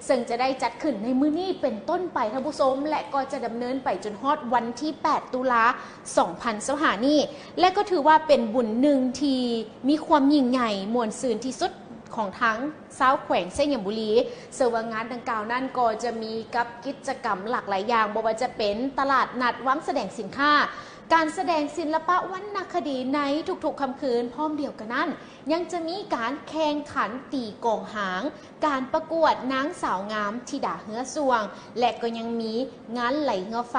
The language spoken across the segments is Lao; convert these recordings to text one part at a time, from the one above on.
ເຊິ່ງຈະໄດ້ຈັດຂຶ້ນໃນມື້ນີ້ເປັນຕົ້ນໄປທ່ານຜູ້ຊົມ ແລະ ກໍຈະດຳເນີນໄປຈົນຮອດວັນທີແປດ ຕຸລາ ສອງພັນຊາວຫ້ານີ້ ແລະ ກໍຖືວ່າເປັນບຸນໜຶ່ງທີ່ມີຄວາມຍິ່ງໃຫຍ່ມ່ວນຊື່ນທີ່ສຸດຂອງທາງຊາວແຂວງໄຊຍະບູລີ ເຊິ່ງວ່າງານດັ່ງກ່າວນັ້ນກໍຈະມີກັບກິດຈະກຳຫຼາກຫຼາຍຢ່າງ, ບໍ່ວ່າຈະເປັນຕະຫຼາດນັດວາງສະແດງສິນຄ້າ, ການສະແດງສິລະປະວັນນະຄະດີໃນທຸກໆຄ່ຳຄືນ. ພ້ອມດຽວກັນນັ້ນ ຍັງຈະມີການແຂ່ງຂັນຕີກອງຫາງ, ການປະກວດນາງສາວງາມທິດາເຮືອຊ່ວງ ແລະ ກໍຍັງມີງານໄຫຼເຮືອໄຟ.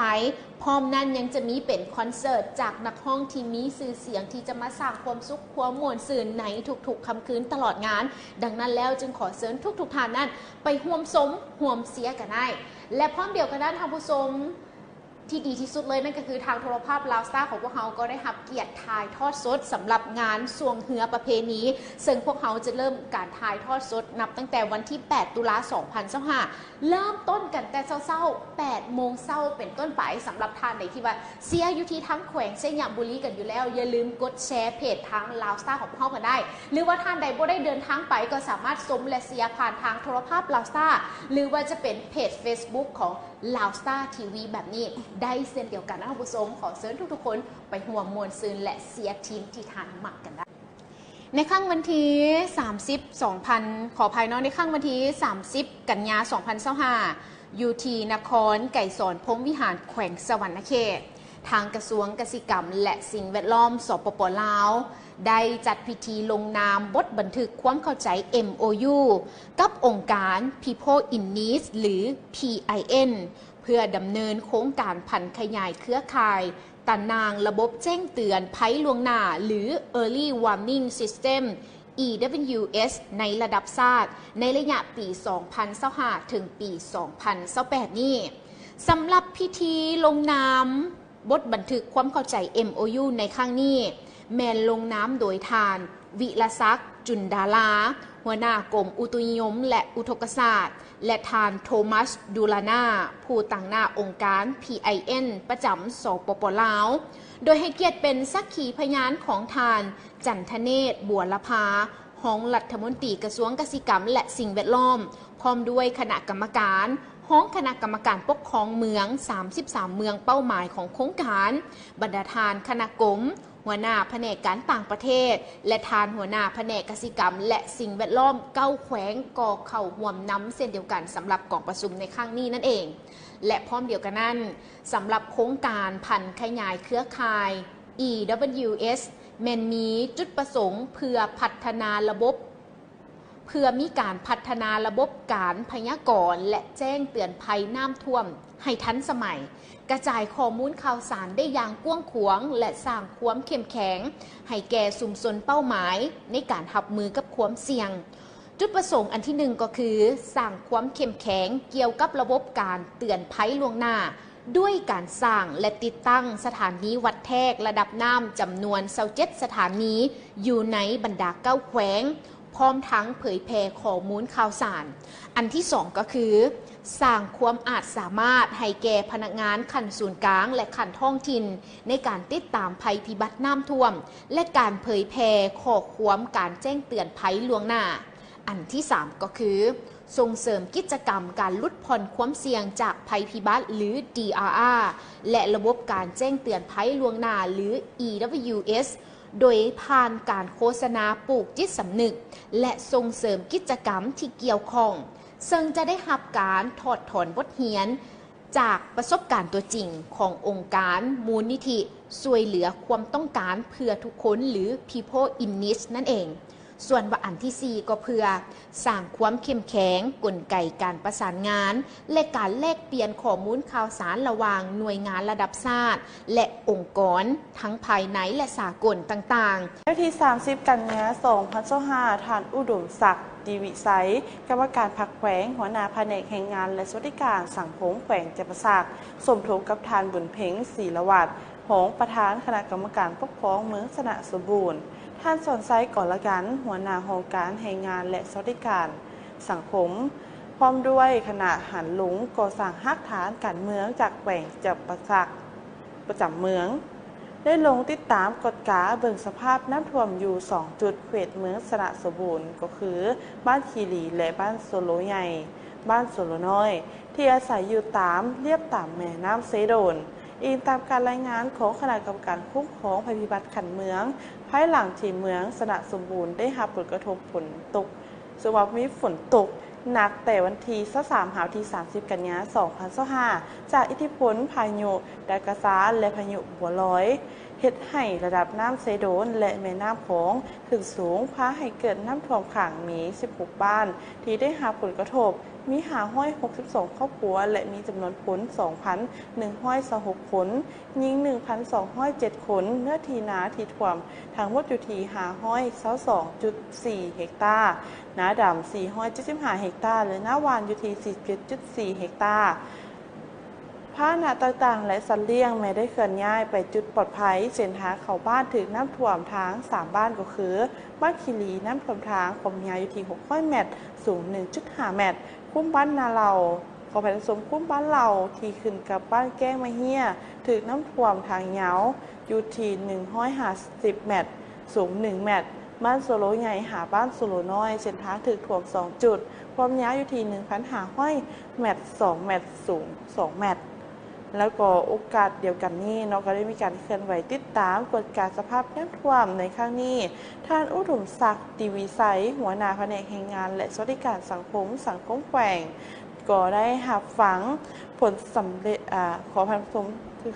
ພ້ອມນັ້ນຍັງຈະມີເປັນຄອນເສີດຈາກນັກຮ້ອງທີ່ມີຊື່ສຽງ ທີ່ຈະມາສ້າງຄວາມສຸກຄວາມມ່ວນຊື່ນໃນທຸກໆຄ່ຳຄືນຕະຫຼອດງານ. ດັ່ງນັ້ນແລ້ວຈຶ່ງຂໍເຊີນທຸກໆທ່ານນັ້ນໄປຮ່ວມຊົມຮ່ວມເຊຍກັນໄດ້. ແລະ ພ້ອມດຽວກັນນັ້ນທ່ານຜູ້ຊົມ ທີ່ດີທີ່ສຸດເລີຍນັ້ນກໍຄືທາງໂທລະພາບລາວສະຕາຂອງພວກເຮົາກໍໄດ້ຮັບກຽດຖ່າຍທອດສົດສຳລັບງານຊ່ວງເຮືອປະເພນີ ເຊິ່ງພວກເຮົາຈະເລີ່ມການຖ່າຍທອດສົດນັບຕັ້ງແຕ່ວັນທີແປດ ຕຸລາ ສອງພັນຊາວຫ້າ ເລີ່ມຕົ້ນກັນແຕ່ເຊົ້າໆ ແປດໂມງເຊົ້າເປັນຕົ້ນໄປ. ສຳລັບທ່ານໃດທີ່ວ່າເຊຍຢູ່ທີ່ທາງແຂວງໄຊຍະບູລີກັນຢູ່ແລ້ວ ຢ່າລືມກົດແຊເພຈທາງລາວສະຕາຂອງພວກເຮົາກັນໄດ້ ຫຼືວ່າທ່ານໃດບໍ່ໄດ້ເດີນທາງໄປ ກໍສາມາດຊົມ ແລະ ເຊຍຜ່ານທາງໂທລະພາບລາວສະຕາ ຫຼືວ່າຈະເປັນເພຈເຟສບຸກຂອງ ລາວສະຕາທີວີ ແບບນີ້ໄດ້ເຊັ່ນດຽວກັນນະທ່ານຜູ້ຊົມ. ຂໍເຊີນທຸກໆຄົນໄປຮ່ວມມ່ວນຊື່ນ ແລະ ເຊຍທີມທີ່ທ່ານມັກກັນໄດ້. ໃນຄ່ຳວັນທີສາມສິບ ສອງພັນ ຂໍອະໄພເນາະ ໃນຄ່ຳວັນທີສາມສິບ ກັນຍາ ສອງພັນຊາວຫ້າ ຢູ່ທີ່ນະຄອນໄກສອນພົມວິຫານ ແຂວງສະຫວັນນະເຂດ ທາງກະຊວງກະສິກຳ ແລະ ສິ່ງແວດລ້ອມ ສປປ ລາວ ໄດ້ຈັດພິທີລົງນາມບົດບັນທຶກຄວາມເຂົ້າໃຈ ເອັມໂອຢູ ກັບອົງການ People in Need ຫຼື PIN ເພື່ອດຳເນີນໂຄງການຜັນຂະຫຍາຍເຄືອຂ່າຍຕາໜ່າງລະບົບແຈ້ງເຕືອນໄພລ່ວງໜ້າ ຫຼື Early Warning System ອີ ດັບເບິນຢູ ເອສ ໃນລະດັບຊາດ ໃນໄລຍະປີ ສອງພັນຊາວຫ້າ ເຖິງປີ ສອງພັນຊາວແປດນີ້. ສຳລັບພິທີລົງນາມບົດບັນທຶກຄວາມເຂົ້າໃຈ ເອັມໂອຢູ ໃນຄັ້ງນີ້ ແມ່ນລົງນາມໂດຍທ່ານ ວິລະສັກ ຈຸນດາລາ ຫົວໜ້າກົມອຸຕຸນິຍົມ ແລະ ອຸທົກກະສາດ ແລະ ທ່ານ ໂທມັສ ດູລານາ ຜູ້ຕາງໜ້າອົງການ PIN ປະຈຳ ສປປ ລາວ ໂດຍໃຫ້ກຽດເປັນສັກຂີພະຍານຂອງທ່ານ ຈັນທະເນດ ບົວລະພາ ຮອງລັດຖະມົນຕີກະຊວງກະສິກຳ ແລະ ສິ່ງແວດລ້ອມ ພ້ອມດ້ວຍຄະນະກຳມະການ, ຮອງຄະນະກຳມະການປົກຄອງເມືອງ ສາມສິບສາມເມືອງເປົ້າໝາຍຂອງໂຄງການ, ບັນດາທ່ານຄະນະກົມ, ຫົວໜ້າພະແນກການຕ່າງປະເທດ ແລະ ທ່ານຫົວໜ້າພະແນກກະສິກຳ ແລະ ສິ່ງແວດລ້ອມ ເກົ້າແຂວງ ກໍເຂົ້າຮ່ວມນຳເຊັ່ນດຽວກັນ ສຳລັບກອງປະຊຸມໃນຄັ້ງນີ້ນັ້ນເອງ. ແລະ ພ້ອມດຽວກັນນັ້ນ, ສຳລັບໂຄງການຜັນຂະຫຍາຍເຄືອຂ່າຍ ອີ ດັບເບິນຢູ ເອສ ແມ່ນມີຈຸດປະສົງເພື່ອພັດທະນາລະບົບ ເພື່ອມີການພັດທະນາລະບົບການພະຍາກອນ ແລະ ແຈ້ງເຕືອນໄພນ້ຳຖ້ວມໃຫ້ທັນສະໄໝ, ກະຈາຍຂໍ້ມູນຂ່າວສານໄດ້ຢ່າງກວ້າງຂວາງ ແລະ ສ້າງຄວາມເຂັ້ມແຂງໃຫ້ແກ່ຊຸມຊົນເປົ້າໝາຍໃນການຮັບມືກັບຄວາມສ່ຽງ. ຈຸດປະສົງອັນທີໜຶ່ງກໍຄື ສ້າງຄວາມເຂັ້ມແຂງກ່ຽວກັບລະບົບການເຕືອນໄພລ່ວງໜ້າ ດ້ວຍການສ້າງ ແລະ ຕິດຕັ້ງສະຖານີວັດແທກລະດັບນ້ຳຈຳນວນຊາວເຈັດສະຖານີຢູ່ໃນບັນດາເກົ້າແຂວງ, ພ້ອມທັງເຜີຍແຜ່ຂໍ້ມູນຂ່າວສານ. ອັນທີສອງກໍຄື ສ້າງຄວາມອາດສາມາດໃຫ້ແກ່ພະນັກງານຂັ້ນສູນກາງ ແລະ ຂັ້ນທ້ອງຖິ່ນ ໃນການຕິດຕາມໄພພິບັດນ້ຳຖ້ວມ ແລະ ການເຜີຍແຜ່ຂໍ້ຄວາມການແຈ້ງເຕືອນໄພລ່ວງໜ້າ. ອັນທີສາມກໍຄື ສົ່ງເສີມກິດຈະກຳການຫຼຸດຜ່ອນຄວາມສ່ຽງຈາກໄພພິບັດ ຫຼື ດີອາອາ ແລະ ລະບົບການແຈ້ງເຕືອນໄພລ່ວງໜ້າ ຫຼື ອີ ດັບເບິນຢູ ເອສ ໂດຍຜ່ານການໂຄສະນາປູກຈິດສຳນຶກ ແລະ ສົ່ງເສີມກິດຈະກຳທີ່ກ່ຽວຂ້ອງ, ເຊິ່ງຈະໄດ້ຮັບການຖອດຖອນບົດຮຽນ ຈາກປະສົບການຕົວຈິງຂອງອົງການມູນນິທິຊ່ວຍເຫຼືອຄວາມຕ້ອງການເພື່ອທຸກຄົນ ຫຼື People in Need ນັ້ນເອງ. ສ່ວນວ່າອັນທີສີ່ກໍເພື່ອສ້າງຄວາມເຂັ້ມແຂງກົນໄກການປະສານງານ ແລະ ການແລກປ່ຽນຂໍ້ມູນຂ່າວສານລະຫວ່າງໜ່ວຍງານລະດັບຊາດ ແລະ ອົງກອນ ທັງພາຍໃນ ແລະ ສາກົນຕ່າງໆ. ໃນວັນທີສາມສິບ ກັນຍາ ສອງພັນຊາວຫ້າ ທ່ານ ອຸດົມສັກ ຕີວິໄຊ ກຳມະການພັກແຂວງ, ຫົວໜ້າພະແນກແຮງງານ ແລະ ສະຫວັດດີການສັງຄົມແຂວງຈຳປາສັກ, ສົມທົບກັບທ່ານ ບຸນເພັງ ສີລະວັດ ຮອງປະທານຄະນະກຳມະການປົກຄອງເມືອງຊະນະສົມບູນ, ທ່ານ ສອນໄຊ ກໍລະກັນ ຫົວໜ້າຫ້ອງການແຮງງານ ແລະ ສະຫວັດດີການສັງຄົມ, ພ້ອມດ້ວຍຄະນະຫັນລົງກໍ່ສ້າງຮາກຖານການເມືອງຈາກແຂວງຈຳປາສັກ ປະຈຳເມືອງ ໄດ້ລົງຕິດຕາມກວດກາເບິ່ງສະພາບນ້ຳຖ້ວມຢູ່ສອງຈຸດເຂດເມືອງຊະນະສົມບູນ ກໍຄື ບ້ານຂີ້ຫຼີ ແລະ ບ້ານໂຊໂລໃຫຍ່. ບ້ານໂສໂລນ້ອຍ ທີ່ອາໄສຢູ່ຕາມ ລຽບຕາມແມ່ນ້ຳເຊໂດນ. ອີງຕາມການລາຍງານຂອງຄະນະກຳມະການຄຸ້ມຄອງໄພພິບັດຂັ້ນເມືອງ, ພາຍຫຼັງທີ່ເມືອງຊະນະສົມບູນໄດ້ຮັບຜົນກະທົບຝົນຕົກ ເຊິ່ງວ່າມີຝົນຕົກໜັກແຕ່ວັນທີຊາວສາມຫາວັນທີສາມສິບກັນຍາສອງພັນຊາວຫ້າ ຈາກອິດທິພົນພາຍຸດາກາຊາ ແລະ ພາຍຸບົວລອຍ ເຮັດໃຫ້ລະດັບນ້ຳເຊໂດນ ແລະ ແມ່ນ້ຳຂອງຂຶ້ນສູງ ພາໃຫ້ເກີດນ້ຳຖ້ວມຂັງ. ມີສິບຫົກບ້ານທີ່ໄດ້ຮັບຜົນກະທົບ, ມີຫ້າຮ້ອຍຫົກສິບສອງຄອບຄົວ ແລະ ມີຈຳນວນຄົນສອງພັນໜຶ່ງຮ້ອຍຊາວຫົກຄົນ, ຍິງໜຶ່ງພັນສອງຮ້ອຍເຈັດຄົນ, ເນື້ອທີ່ນາທີ່ຖ້ວມທັງໝົດຢູ່ທີ່ຫ້າຮ້ອຍຊາວສອງຈຸດສີ່ເຮັກຕາ, ນາດຳສີ່ຮ້ອຍເຈັດສິບຫ້າເຮັກຕາ ແລະ ນາຫວ່ານຢູ່ທີ່ສີ່ສິບເຈັດຈຸດສີ່ເຮັກຕາ. ພາຫະນະຕ່າງໆ ແລະ ສັດລ້ຽງແມ່ນໄດ້ເຄື່ອນຍ້າຍໄປຈຸດປອດໄພ. ເສັ້ນທາງເຂົ້າບ້ານຖືກນ້ຳຖ້ວມທາງສາມບ້ານກໍຄື ບ້ານຂີ້ຫຼີ ນ້ຳຖ້ວມທາງ ຄວາມຍາວຢູ່ທີ່ຫົກຮ້ອຍແມັດ, ສູງໜຶ່ງຈຸດຫ້າແມັດ, ຄຸ້ມບ້ານນາເຫຼົ່າ ຂໍອະໄພທ່ານຜູ້ຊົມ, ຄຸ້ມບ້ານເຫຼົ່າທີ່ຂຶ້ນກັບບ້ານແກ້ງມະເຮ້ຍ ຖືກນ້ຳຖ້ວມທາງຍາວຢູ່ທີ່ໜຶ່ງຮ້ອຍຫ້າສິບແມັດ, ສູງໜຶ່ງແມັດ. ບ້ານໂສໂລໃຫຍ່ຫາບ້ານໂສໂລນ້ອຍ ເສັ້ນທາງຖືກຖ້ວມສອງຈຸດ, ຄວາມຍາວຢູ່ທີ່ໜຶ່ງພັນຫ້າຮ້ອຍແມັດ, ສອງແມັດ, ສູງສອງແມັດ. ແລ້ວກໍໂອກາດດຽວກັນນີ້ເນາະ ກໍໄດ້ມີການເຄື່ອນໄຫວຕິດຕາມກວດກາສະພາບນ້ຳຖ້ວມໃນຄັ້ງນີ້. ທ່ານ ອຸດົມສັກ ຕີວີໄຊ ຫົວໜ້າພະແນກແຮງງານ ແລະ ສະຫວັດດີການສັງຄົມ ສັງຄົມແຂວງ ກໍໄດ້ຮັບຟັງຜົນສຳເລັດ ອາ ຂໍອະໄພທ່ານຜູ້ຊົມ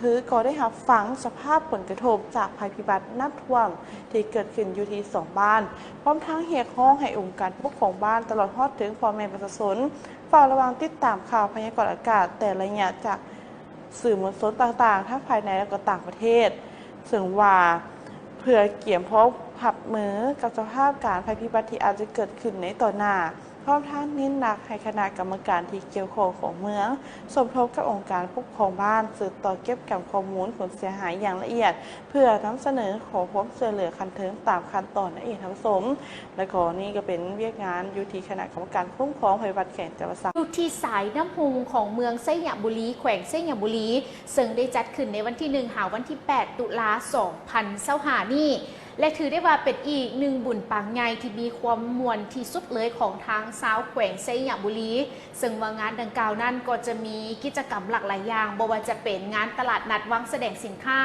ຄືກໍໄດ້ຮັບຟັງສະພາບຜົນກະທົບຈາກໄພພິບັດນ້ຳຖ້ວມທີ່ເກີດຂຶ້ນຢູ່ທີ່ສອງບ້ານ, ພ້ອມທັງຮຽກຮ້ອງໃຫ້ອົງການປົກຄອງບ້ານ ຕະຫຼອດຮອດເຖິງພໍ່ແມ່ປະຊາຊົນ ເຝົ້າລະວັງຕິດຕາມຂ່າວພະຍາກອນອາກາດແຕ່ໄລຍະຈາກສື່ມວນຊົນຕ່າງໆ ທັງພາຍໃນ ແລະ ກໍຕ່າງປະເທດ ເຊິ່ງວ່າເພື່ອກຽມພ້ອມຮັບມືກັບສະພາບການໄພພິບັດທີ່ອາດຈະເກີດຂຶ້ນໃນຕໍ່ໜ້າ. ພ້ອມທັງເນັ້ນໜັກໃຫ້ຄະນະກຳມະການທີ່ກ່ຽວຂ້ອງຂອງເມືອງ ສົມທົບກັບອົງການປົກຄອງບ້ານ ສືບຕໍ່ເກັບກຳຂໍ້ມູນຜົນເສຍຫາຍຢ່າງລະອຽດ ເພື່ອນຳສະເໜີຂໍຄວາມຊ່ວຍເຫຼືອຂັ້ນເທິງຕາມຂັ້ນຕອນນັ້ນເອງທ່ານຜູ້ຊົມ. ແລະ ກໍນີ້ກໍເປັນວຽກງານຢູ່ທີ່ຄະນະກຳມະການຄຸ້ມຄອງໄພພິບັດແຂວງຈຳປາສັກ ຢູ່ທີ່ສາຍນ້ຳຮຸ່ງຂອງເມືອງໄຊຍະບູລີ ແຂວງໄຊຍະບູລີ ເຊິ່ງໄດ້ຈັດຂຶ້ນໃນວັນທີໜຶ່ງຫາວັນທີແປດ ຕຸລາ ສອງພັນຊາວຫ້ານີ້ ແລະ ຖືໄດ້ວ່າເປັນອີກໜຶ່ງບຸນປາງໃຫຍ່ທີ່ມີຄວາມມ່ວນທີ່ສຸດເລີຍຂອງທາງຊາວແຂວງໄຊຍະບູລີ ເຊິ່ງວ່າງານດັ່ງກ່າວນັ້ນກໍຈະມີກິດຈະກຳຫຼາກຫຼາຍຢ່າງ, ບໍ່ວ່າຈະເປັນງານຕະຫຼາດນັດວັງສະແດງສິນຄ້າ,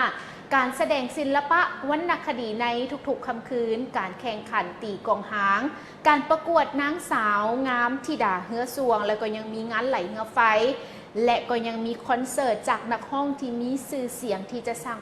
ການສະແດງສິລະປະວັນນະຄະດີໃນທຸກໆຄ່ຳຄືນ, ການແຂ່ງຂັນຕີກອງຫາງ, ການປະກວດນາງສາວງາມທິດາເຮືອຊ່ວງ, ແລ້ວກໍຍັງມີງານໄຫຼເຮືອໄຟ ແລະ ກໍຍັງມີຄອນເສີດຈາກນັກຮ້ອງທີ່ມີຊື່ສຽງທີ່ຈະສ້າງ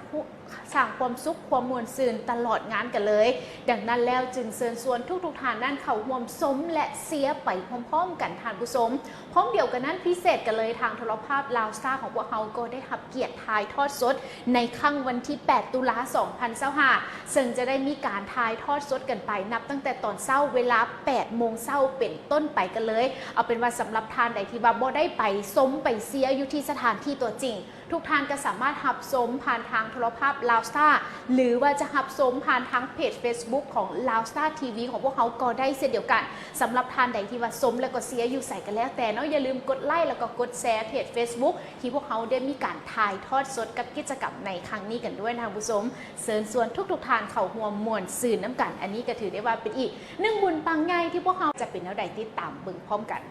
ສ້າງຄວາມສຸກຄວາມມ່ວນຊື່ນຕະຫຼອດງານກັນເລີຍ. ດັ່ງນັ້ນແລ້ວຈຶ່ງເຊີນຊວນທຸກໆທ່ານນັ້ນເຂົ້າຮ່ວມຊົມ ແລະ ເຊຍໄປພ້ອມໆກັນທ່ານຜູ້ຊົມ. ພ້ອມດຽວກັນນັ້ນ ພິເສດກັນເລີຍ ທາງໂທລະພາບລາວສະຕາຂອງພວກເຮົາກໍໄດ້ຮັບກຽດຖ່າຍທອດສົດໃນຄ່ຳວັນທີແປດ ຕຸລາ ສອງພັນຊາວຫ້າ ເຊິ່ງຈະໄດ້ມີການຖ່າຍທອດສົດກັນໄປ ນັບຕັ້ງແຕ່ຕອນເຊົ້າເວລາແປດໂມງເຊົ້າເປັນຕົ້ນໄປກັນເລີຍ. ເອົາເປັນວ່າສຳລັບທ່ານໃດທີ່ວ່າບໍ່ໄດ້ໄປຊົມໄປເຊຍຢູ່ທີ່ສະຖານທີ່ຕົວຈິງ ທຸກທ່ານກໍສາມາດຮັບຊົມຜ່ານທາງໂທລະພາບລາວສະຕາ ຫຼືວ່າຈະຮັບຊົມຜ່ານທາງເພຈເຟສບຸກຂອງລາວສະຕາທີວີຂອງພວກເຮົາກໍໄດ້ເຊັ່ນດຽວກັນ. ສຳລັບທ່ານໃດທີ່ວ່າຊົມແລ້ວກໍເຊຍຢູ່ໃສກໍແລ້ວແຕ່ເນາະ, ຢ່າລືມກົດໄລ ແລ້ວກໍກົດແຊເພຈເຟສບຸກທີ່ພວກເຮົາໄດ້ມີການຖ່າຍທອດສົດກັບກິດຈະກຳໃນຄັ້ງນີ້ກັນດ້ວຍນະທ່ານຜູ້ຊົມ. ເຊີນຊວນທຸກໆທ່ານເຂົ້າຮ່ວມມ່ວນຊື່ນນຳກັນ. ອັນນີ້ກໍຖືໄດ້ວ່າເປັນອີກໜຶ່ງບຸນປາງໃຫຍ່ທີ່ພວກເຮົາຈະເປັນແນວໃດ ຕິດຕາມເບິ່ງພ້ອມກັນ.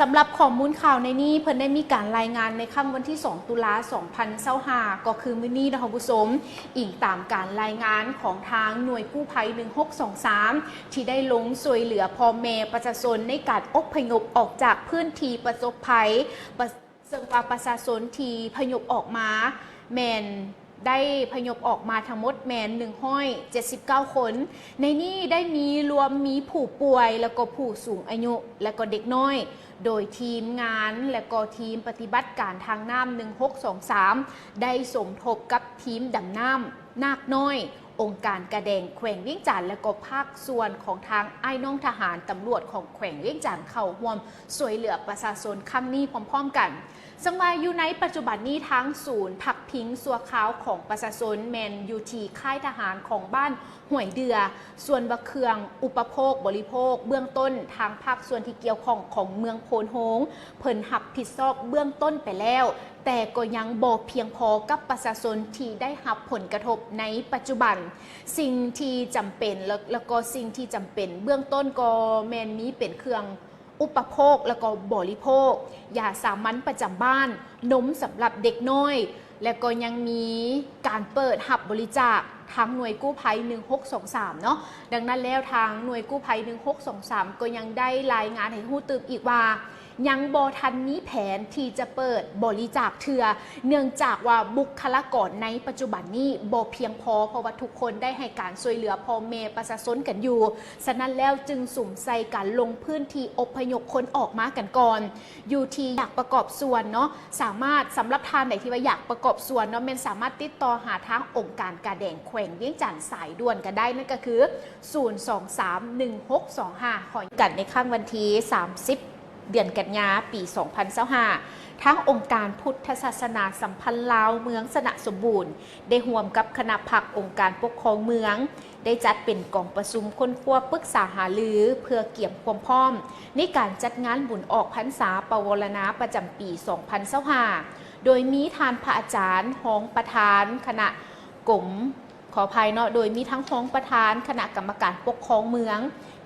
ສຳລັບຂໍ້ມູນຂ່າວໃນນີ້ ເພິ່ນໄດ້ມີການລາຍງານໃນຄ່ຳວັນທີສອງ ຕຸລາ ສອງພັນຊາວຫ້າ ກໍຄືມື້ນີ້ເນາະທ່ານຜູ້ຊົມ, ອີງຕາມການລາຍງານຂອງທາງໜ່ວຍກູ້ໄພ ໜຶ່ງຫົກສອງສາມ ທີ່ໄດ້ລົງຊ່ວຍເຫຼືອພໍ່ແມ່ປະຊາຊົນໃນການອົບພະຍົບອອກຈາກພື້ນທີ່ປະສົບໄພ, ປະ ເຊິ່ງວ່າປະຊາຊົນທີ່ພະຍົບອອກມາແມ່ນ ໄດ້ພະຍົບອອກມາທັງໝົດແມ່ນໜຶ່ງຮ້ອຍເຈັດສິບເກົ້າຄົນ. ໃນນີ້ໄດ້ມີ ລວມມີຜູ້ປ່ວຍ ແລ້ວກໍຜູ້ສູງອາຍຸ ແລ້ວກໍເດັກນ້ອຍ, ໂດຍທີມງານ ແລ້ວກໍທີມປະຕິບັດການທາງນ້ຳ ໜຶ່ງຫົກສອງສາມ ໄດ້ສົມທົບກັບທີມດຳນ້ຳນາກນ້ອຍ ອົງການກາແດງແຂວງວຽງຈັນ ແລ້ວກໍພາກສ່ວນຂອງທາງອ້າຍນ້ອງທະຫານຕຳຫຼວດຂອງແຂວງວຽງຈັນ ເຂົ້າຮ່ວມຊ່ວຍເຫຼືອປະຊາຊົນຄັ້ງນີ້ພ້ອມໆກັນ. ເຊິ່ງວ່າຢູ່ໃນປັດຈຸບັນນີ້ ທາງສູນພັກພິງຊົ່ວຄາວຂອງປະຊາຊົນແມ່ນຢູ່ທີ່ຄ້າຍທະຫານຂອງບ້ານຫ້ວຍເດື່ອ, ສ່ວນວ່າເຄື່ອງອຸປະໂພກບໍລິໂພກເບື້ອງຕົ້ນ ທາງພາກສ່ວນທີ່ກ່ຽວຂ້ອງຂອງເມືອງໂພນໂຮງ ເພິ່ນຮັບຜິດຊອບເບື້ອງຕົ້ນໄປແລ້ວ, ແຕ່ກໍຍັງບໍ່ພຽງພໍກັບປະຊາຊົນທີ່ໄດ້ຮັບຜົນກະທົບໃນປັດຈຸບັນ. ສິ່ງທີ່ຈຳເປັນ ແລ້ວ ແລ້ວກໍສິ່ງທີ່ຈຳເປັນເບື້ອງຕົ້ນກໍແມ່ນມີເປັນເຄື່ອງ ອຸປະໂພກ ແລ້ວກໍບໍລິໂພກ, ຢາສາມັນປະຈຳບ້ານ, ນົມສຳລັບເດັກນ້ອຍ ແລະ ກໍຍັງມີການເປີດຮັບບໍລິຈາກທາງໜ່ວຍກູ້ໄພໜຶ່ງຫົກສອງສາມເນາະ. ດັ່ງນັ້ນແລ້ວ ທາງໜ່ວຍກູ້ໄພໜຶ່ງຫົກສອງສາມກໍຍັງໄດ້ລາຍງານໃຫ້ຮູ້ຕື່ມອີກວ່າ ຍັງບໍ່ທັນມີແຜນທີ່ຈະເປີດບໍລິຈາກເທື່ອ, ເນື່ອງຈາກວ່າບຸກຄະລາກອນໃນປັດຈຸບັນນີ້ບໍ່ພຽງພໍ, ເພາະວ່າທຸກຄົນໄດ້ໃຫ້ການຊ່ວຍເຫຼືອພໍ່ແມ່ປະຊາຊົນກັນຢູ່. ສະນັ້ນແລ້ວຈຶ່ງສຸມໃສ່ການລົງພື້ນທີ່ອົບພະຍົບຄົນອອກມາກັນກ່ອນ. ຢູ່ທີ່ຢາກປະກອບສ່ວນເນາະ, ສາມາດ, ສຳລັບທ່ານໃດທີ່ວ່າຢາກປະກອບສ່ວນເນາະ, ແມ່ນສາມາດຕິດຕໍ່ຫາທາງອົງການກາແດງແຂວງວຽງຈັນສາຍດ່ວນກໍໄດ້, ນັ້ນກໍຄື ສູນສອງສາມໜຶ່ງຫົກສອງຫ້າ ຮອຍກັນໃນຄັ້ງວັນທີສາມສິບ ເດືອນກັນຍາ ປີສອງພັນຊາວຫ້າ ທາງອົງການພຸດທະສາສະໜາສຳພັນລາວເມືອງຊະນະສົມບູນ ໄດ້ຮ່ວມກັບຄະນະພັກອົງການປົກຄອງເມືອງ ໄດ້ຈັດເປັນກອງປະຊຸມຄົ້ນຄວ້າປຶກສາຫາລື ເພື່ອກຽມຄວາມພ້ອມໃນການຈັດງານບຸນອອກພັນສາປະວໍລະນາປະຈຳປີສອງພັນຊາວຫ້າ ໂດຍມີທ່ານພະອາຈານຮອງປະທານຄະນະກົມ ຂໍອະໄພເນາະ, ໂດຍມີທັງຮອງປະທານຄະນະກຳມະການປົກຄອງເມືອງ,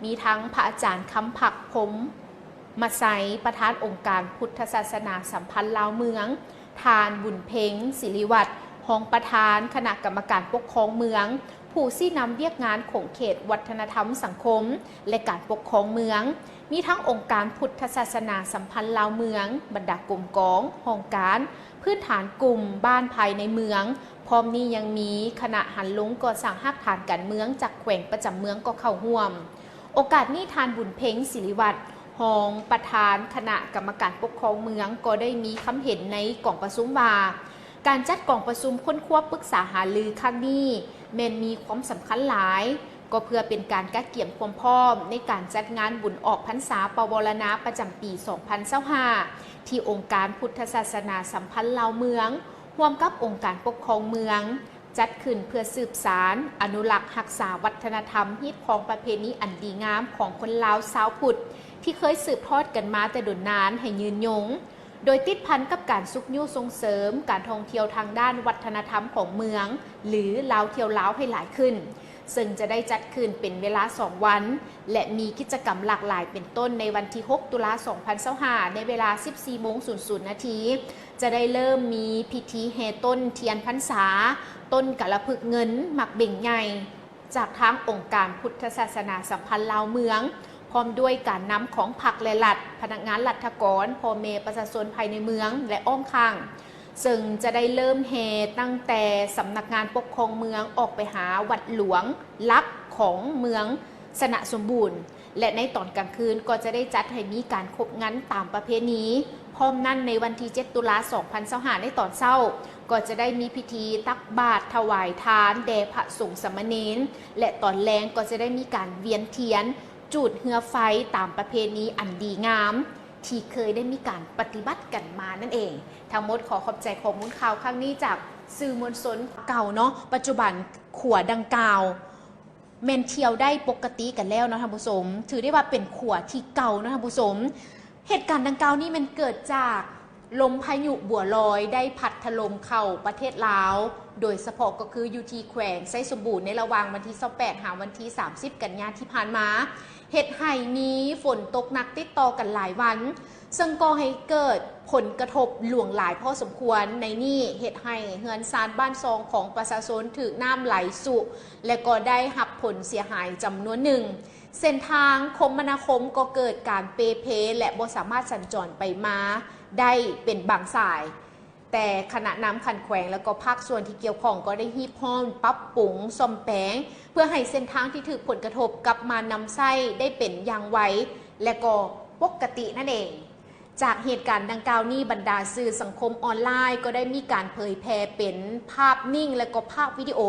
ມີທັງພະອາຈານຄຳພັກ ພົມມະໄຊ ປະທານອົງການພຸດທະສາສະໜາສຳພັນລາວເມືອງ, ທ່ານ ບຸນເພັງ ສິລິວັດ ຮອງປະທານຄະນະກຳມະການປົກຄອງເມືອງ, ຜູ້ຊີ້ນຳວຽກງານຂົງເຂດວັດທະນະທຳສັງຄົມ ແລະ ການປົກຄອງເມືອງ, ມີທັງອົງການພຸດທະສາສະໜາສຳພັນລາວເມືອງ, ບັນດາກົມກອງ, ຫ້ອງການ, ພື້ນຖານກຸ່ມບ້ານພາຍໃນເມືອງ, ພ້ອມນີ້ຍັງມີຄະນະຫັນລົງກໍ່ສ້າງຮາກຖານການເມືອງຈາກແຂວງປະຈຳເມືອງກໍເຂົ້າຮ່ວມ. ໂອກາດນີ້ ທ່ານ ບຸນເພັງ ສິລິວັດ ຮອງປະທານຄະນະກຳມະການປົກຄອງເມືອງ ກໍໄດ້ມີຄຳເຫັນໃນກອງປະຊຸມວ່າ ການຈັດກອງປະຊຸມຄົ້ນຄວ້າປຶກສາຫາລືຄັ້ງນີ້ແມ່ນມີຄວາມສຳຄັນຫຼາຍ, ກໍເພື່ອເປັນການກະກຽມຄວາມພ້ອມໃນການຈັດງານບຸນອອກພັນສາປະວໍລະນາປະຈຳປີສອງພັນຊາວຫ້າ ທີ່ອົງການພຸດທະສາສະໜາສຳພັນລາວເມືອງ ຮ່ວມກັບອົງການປົກຄອງເມືອງ ຈັດຂຶ້ນເພື່ອສືບສານ, ອະນຸລັກຮັກສາວັດທະນະທຳ, ຮີດຄອງປະເພນີອັນດີງາມຂອງຄົນລາວຊາວພຸດ ທີ່ເຄີຍສືບທອດກັນມາແຕ່ດົນນານໃຫ້ຍືນຍົງ, ໂດຍຕິດພັນກັບການຊຸກຍູ້ສົ່ງເສີມການທ່ອງທ່ຽວທາງດ້ານວັດທະນະທຳຂອງເມືອງ ຫຼື ລາວທ່ຽວລາວໃຫ້ຫຼາຍຂຶ້ນ, ເຊິ່ງຈະໄດ້ຈັດຂຶ້ນເປັນເວລາສອງວັນ ແລະ ມີກິດຈະກຳຫຼາກຫຼາຍ ເປັນຕົ້ນໃນວັນທີຫົກ ຕຸລາ ສອງພັນຊາວຫ້າ ໃນເວລາສິບສີ່ໂມງສູນສູນນາທີ ຈະໄດ້ເລີ່ມມີພິທີແຫ່ຕົ້ນທຽນພັນສາ, ຕົ້ນກາລະພຶກເງິນ, ໝາກເບັງໃຫຍ່ ຈາກທາງອົງການພຸດທະສາສະໜາສຳພັນລາວເມືອງ, ພ້ອມດ້ວຍການນຳຂອງພັກ ແລະ ລັດ, ພະນັກງານລັດຖະກອນ, ພໍ່ແມ່ປະຊາຊົນພາຍໃນເມືອງ ແລະ ອ້ອມຂ້າງ, ເຊິ່ງຈະໄດ້ເລີ່ມແຫ່ຕັ້ງແຕ່ສຳນັກງານປົກຄອງເມືອງອອກໄປຫາວັດຫຼວງຫຼັກຂອງເມືອງຊະນະສົມບູນ ແລະ ໃນຕອນກາງຄືນກໍຈະໄດ້ຈັດໃຫ້ມີການຄົບງັນຕາມປະເພນີ. ພ້ອມນັ້ນ ໃນວັນທີເຈັດ ຕຸລາ ສອງພັນຊາວຫ້າ ໃນຕອນເຊົ້າ ກໍຈະໄດ້ມີພິທີຕັກບາດຖວາຍທານແດ່ພະສົງສາມະເນນ ແລະ ຕອນແລງກໍຈະໄດ້ມີການວຽນທຽນ ຈູດເຮືອໄຟຕາມປະເພນີອັນດີງາມ ທີ່ເຄີຍໄດ້ມີການປະຕິບັດກັນມານັ້ນເອງ. ທັງໝົດຂໍຂອບໃຈຂໍ້ມູນຂ່າວຄັ້ງນີ້ຈາກສື່ມວນຊົນເກົ່າເນາະ. ປັດຈຸບັນຂົວດັ່ງກ່າວ ແມ່ນທ່ຽວໄດ້ປົກກະຕິກັນແລ້ວເນາະທ່ານຜູ້ຊົມ, ຖືໄດ້ວ່າເປັນຂົວທີ່ເກົ່າເນາະທ່ານຜູ້ຊົມ. ເຫດການດັ່ງກ່າວນີ້ແມ່ນເກີດຈາກລົມພາຍຸບົວລອຍໄດ້ພັດຖະຫຼົ່ມເຂົ້າປະເທດລາວ, ໂດຍສະເພາະກໍຄືຢູ່ທີ່ແຂວງໄຊສົມບູນ ໃນລະຫວ່າງວັນທີຊາວແປດ ຫາວັນທີສາມສິບ ກັນຍາທີ່ຜ່ານມາ, ເຮັດໃຫ້ມີຝົນຕົກໜັກຕິດຕໍ່ກັນຫຼາຍວັນ, ເຊິ່ງກໍໃຫ້ເກີດຜົນກະທົບຫຼວງຫຼາຍພໍສົມຄວນ. ໃນນີ້ເຮັດໃຫ້ເຮືອນຊານບ້ານຊ່ອງຂອງປະຊາຊົນຖືກນ້ຳໄຫຼຊຸ ແລະ ກໍໄດ້ຮັບຜົນເສຍຫາຍຈຳນວນໜຶ່ງ. ເສັ້ນທາງຄົມມະນາຄົມກໍເກີດການເປ່ເພ ແລະ ບໍ່ສາມາດສັນຈອນໄປມາໄດ້ເປັນບາງສາຍ. ແຕ່ຄະນະນຳຂັ້ນແຂວງ ແລະ ກໍພາກສ່ວນທີ່ກ່ຽວຂ້ອງກໍໄດ້ຮີບຮ້ອນປັບປຸງສ້ອມແປງ ເພື່ອໃຫ້ເສັ້ນທາງທີ່ຖືກຜົນກະທົບກັບມານຳໃຊ້ໄດ້ເປັນຢ່າງໄວ ແລະ ກໍປົກກະຕິນັ້ນເອງ. ຈາກເຫດການດັ່ງກ່າວນີ້, ບັນດາສື່ສັງຄົມອອນລາຍກໍໄດ້ມີການເຜີຍແຜ່ເປັນພາບນິ່ງ ແລະ ກໍພາບວິດີໂອ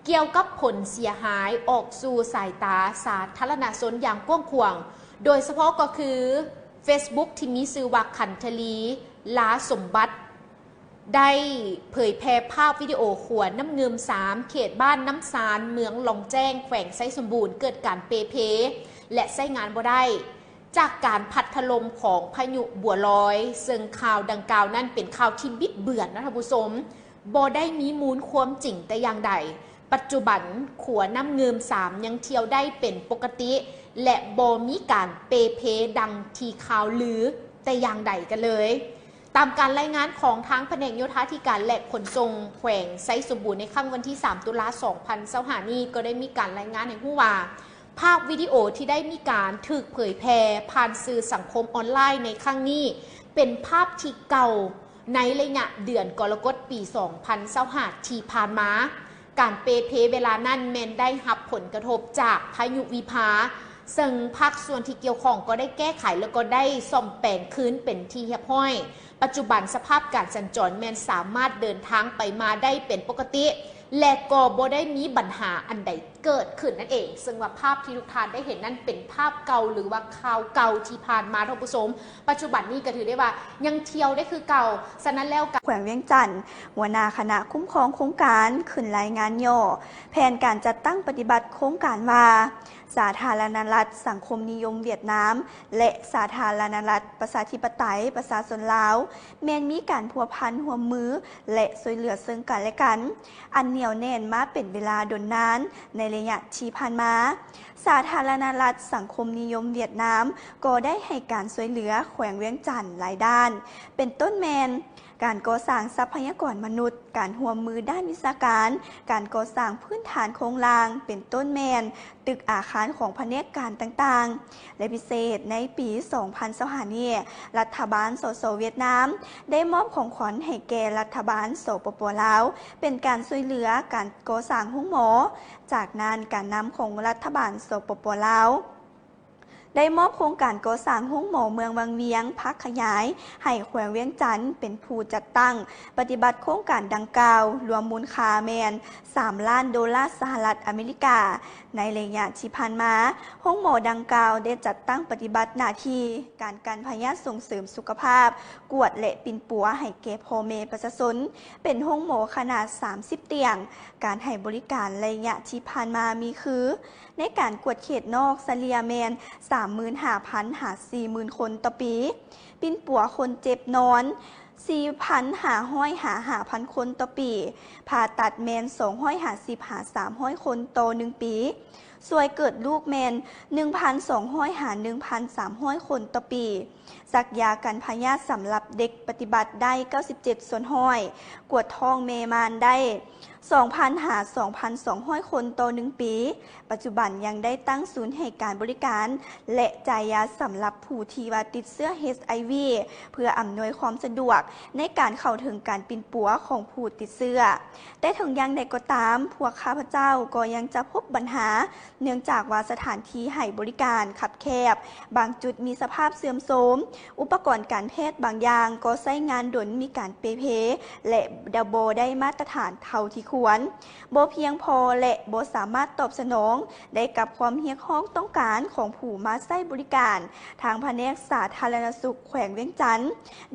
ກ່ຽວກັບຜົນເສຍຫາຍອອກສູ່ສາຍຕາສາທາລະນະຊົນຢ່າງກວ້າງຂວາງ, ໂດຍສະເພາະກໍຄື Facebook ທີ່ມີຊື່ວ່າ ຂັນທະລີ ລາສົມບັດ ໄດ້ເຜີຍແຜ່ພາບວິດີໂອຂົວນ້ຳງື່ມສາມ ເຂດບ້ານນ້ຳຊານ ເມືອງລ່ອງແຈ້ງ ແຂວງໄຊສົມບູນ ເກີດການເປ່ເພ ແລະ ໃຊ້ງານບໍ່ໄດ້ ຈາກການພັດຖະຫຼົ່ມຂອງພາຍຸບົວລອຍ, ເຊິ່ງຂ່າວດັ່ງກ່າວນັ້ນເປັນຂ່າວທີ່ບິດເບືອນເນາະທ່ານຜູ້ຊົມ, ບໍ່ໄດ້ມີມູນຄວາມຈິງແຕ່ຢ່າງໃດ. ປັດຈຸບັນຂົວນ້ຳງື່ມສາມຍັງທ່ຽວໄດ້ເປັນປົກກະຕິ ແລະ ບໍ່ມີການເປ່ເພດັ່ງທີ່ຂ່າວລືແຕ່ຢ່າງໃດກັນເລີຍ. ຕາມການລາຍງານຂອງທາງພະແນກໂຍທາທິການ ແລະ ຂົນສົ່ງແຂວງໄຊສົມບູນ ໃນຄ່ຳວັນທີສາມ ຕຸລາ ສອງພັນຊາວຫ້ານີ້ ກໍໄດ້ມີການລາຍງານໃຫ້ຮູ້ວ່າ ພາບວິດີໂອທີ່ໄດ້ມີການຖືກເຜີຍແຜ່ຜ່ານສື່ສັງຄົມອອນລາຍໃນຄັ້ງນີ້ ເປັນພາບທີ່ເກົ່າໃນໄລຍະເດືອນກໍລະກົດ ປີສອງພັນຊາວຫ້າທີ່ຜ່ານມາ. ການເປ່ເພເວລານັ້ນແມ່ນໄດ້ຮັບຜົນກະທົບຈາກພາຍຸວິພາ, ເຊິ່ງພາກສ່ວນທີ່ກ່ຽວຂ້ອງກໍໄດ້ແກ້ໄຂ ແລະ ກໍໄດ້ສ້ອມແປງຄືນເປັນທີ່ຮຽບຮ້ອຍ. ປັດຈຸບັນສະພາບການສັນຈອນແມ່ນສາມາດເດີນທາງໄປມາໄດ້ເປັນປົກກະຕິ ແລະ ກໍບໍ່ໄດ້ມີບັນຫາອັນໃດເກີດຂຶ້ນນັ້ນເອງ. ເຊິ່ງວ່າພາບທີ່ທຸກທ່ານໄດ້ເຫັນນັ້ນເປັນພາບເກົ່າ ຫຼືວ່າຂ່າວເກົ່າທີ່ຜ່ານມາທ່ານຜູ້ຊົມ. ປັດຈຸບັນນີ້ກໍຖືໄດ້ວ່າຍັງທ່ຽວໄດ້ຄືເກົ່າ. ສະນັ້ນແລ້ວກະ ແຂວງວຽງຈັນ, ຫົວໜ້າຄະນະຄຸ້ມຄອງໂຄງການ ຂຶ້ນລາຍງານຫຍໍ້ແຜນການຈັດຕັ້ງປະຕິບັດໂຄງການວ່າ ສາທາລະນະລັດສັງຄົມນິຍົມຫວຽດນາມ ແລະ ສາທາລະນະລັດປະຊາທິປະໄຕປະຊາຊົນລາວ ແມ່ນມີການພົວພັນຮ່ວມມື ແລະ ຊ່ວຍເຫຼືອເຊິ່ງກັນແລະກັນ ອັນໜຽວແໜ້ນມາເປັນເວລາດົນນານ. ໃນໄລຍະທີ່ຜ່ານມາ, ສາທາລະນະລັດສັງຄົມນິຍົມຫວຽດນາມ ກໍໄດ້ໃຫ້ການຊ່ວຍເຫຼືອແຂວງວຽງຈັນຫຼາຍດ້ານ, ເປັນຕົ້ນແມ່ນ ການກໍ່ສ້າງຊັບພະຍາກອນມະນຸດ, ການຮ່ວມມືດ້ານວິຊາການ, ການກໍ່ສ້າງພື້ນຖານໂຄງລ່າງ, ເປັນຕົ້ນແມ່ນຕຶກອາຄານຂອງພະແນກການຕ່າງໆ ແລະ ພິເສດໃນປີສອງພັນຊາວຫ້ານີ້, ລັດຖະບານ ສສ ຫວຽດນາມ ໄດ້ມອບຂອງຂວັນໃຫ້ແກ່ລັດຖະບານ ສປປ ລາວ ເປັນການຊ່ວຍເຫຼືອການກໍ່ສ້າງໂຮງໝໍ. ຈາກນັ້ນ, ການນຳຂອງລັດຖະບານ ສປປ ລາວ ໄດ້ມອບໂຄງການກໍ່ສ້າງໂຮງໝໍເມືອງວັງວຽງ ພາກຂະຫຍາຍໃຫ້ແຂວງວຽງຈັນເປັນຜູ້ຈັດຕັ້ງປະຕິບັດໂຄງການດັ່ງກ່າວ, ລວມມູນຄ່າແມ່ນສາມລ້ານໂດລາສະຫະລັດອາເມລິກາ. ໃນໄລຍະທີ່ຜ່ານມາ, ໂຮງໝໍດັ່ງກ່າວໄດ້ຈັດຕັ້ງປະຕິບັດໜ້າທີ່ການກັນພະຍາດ, ສົ່ງເສີມສຸຂະພາບ, ກວດ ແລະ ປິ່ນປົວໃຫ້ແກ່ພໍ່ແມ່ປະຊາຊົນ, ເປັນໂຮງໝໍຂະໜາດສາມສິບຕຽງ. ການໃຫ້ບໍລິການໄລຍະທີ່ຜ່ານມາມີຄື, ໃນການກວດເຂດນອກສະເລ່ຍແມ່ນສາມໝື່ນຫ້າພັນຫາສີ່ໝື່ນຄົນຕໍ່ປີ, ປິ່ນປົວຄົນເຈັບນອນສີ່ພັນຫ້າຮ້ອຍຫາຫ້າພັນຄົນຕໍ່ປີ, ຜ່າຕັດແມ່ນສອງຮ້ອຍຫ້າສິບຫາສາມຮ້ອຍຄົນຕໍ່ໜຶ່ງປີ, ຊ່ວຍເກີດລູກແມ່ນໜຶ່ງພັນສອງຮ້ອຍຫາໜຶ່ງພັນສາມຮ້ອຍຄົນຕໍ່ປີ. ສັກຢາກັນພະຍາດສຳລັບເດັກປະຕິບັດໄດ້ເກົ້າສິບເຈັດສ່ວນຮ້ອຍ, ກວດທ້ອງແມ່ມານໄດ້ສອງພັນຫາສອງພັນສອງຮ້ອຍຄົນຕໍ່ໜຶ່ງປີ. ປັດຈຸບັນຍັງໄດ້ຕັ້ງສູນໃຫ້ການບໍລິການ ແລະ ຈ່າຍຢາສຳລັບຜູ້ທີ່ວ່າຕິດເຊື້ອ ເອັດໄອວີ ເພື່ອອຳນວຍຄວາມສະດວກໃນການເຂົ້າເຖິງການປິ່ນປົວຂອງຜູ້ຕິດເຊື້ອ. ແຕ່ເຖິງຢ່າງໃດກໍຕາມ, ພວກຂ້າພະເຈົ້າກໍຍັງຈະພົບບັນຫາ ເນື່ອງຈາກວ່າສະຖານທີ່ໃຫ້ບໍລິການຄັບແຄບ, ບາງຈຸດມີສະພາບເສື່ອມໂຊມ, ອຸປະກອນການແພດບາງຢ່າງກໍໃຊ້ງານດົນ, ມີການເປ່ເພ ແລະ ບໍ່ໄດ້ມາດຕະຖານເທົ່າທີ່ຄວນ, ບໍ່ພຽງພໍ ແລະ ບໍ່ສາມາດຕອບສະໜອງໄດ້ກັບຄວາມຮຽກຮ້ອງຕ້ອງການຂອງຜູ້ມາໃຊ້ບໍລິການ. ທາງພະແນກສາທາລະນະສຸກແຂວງວຽງຈັນ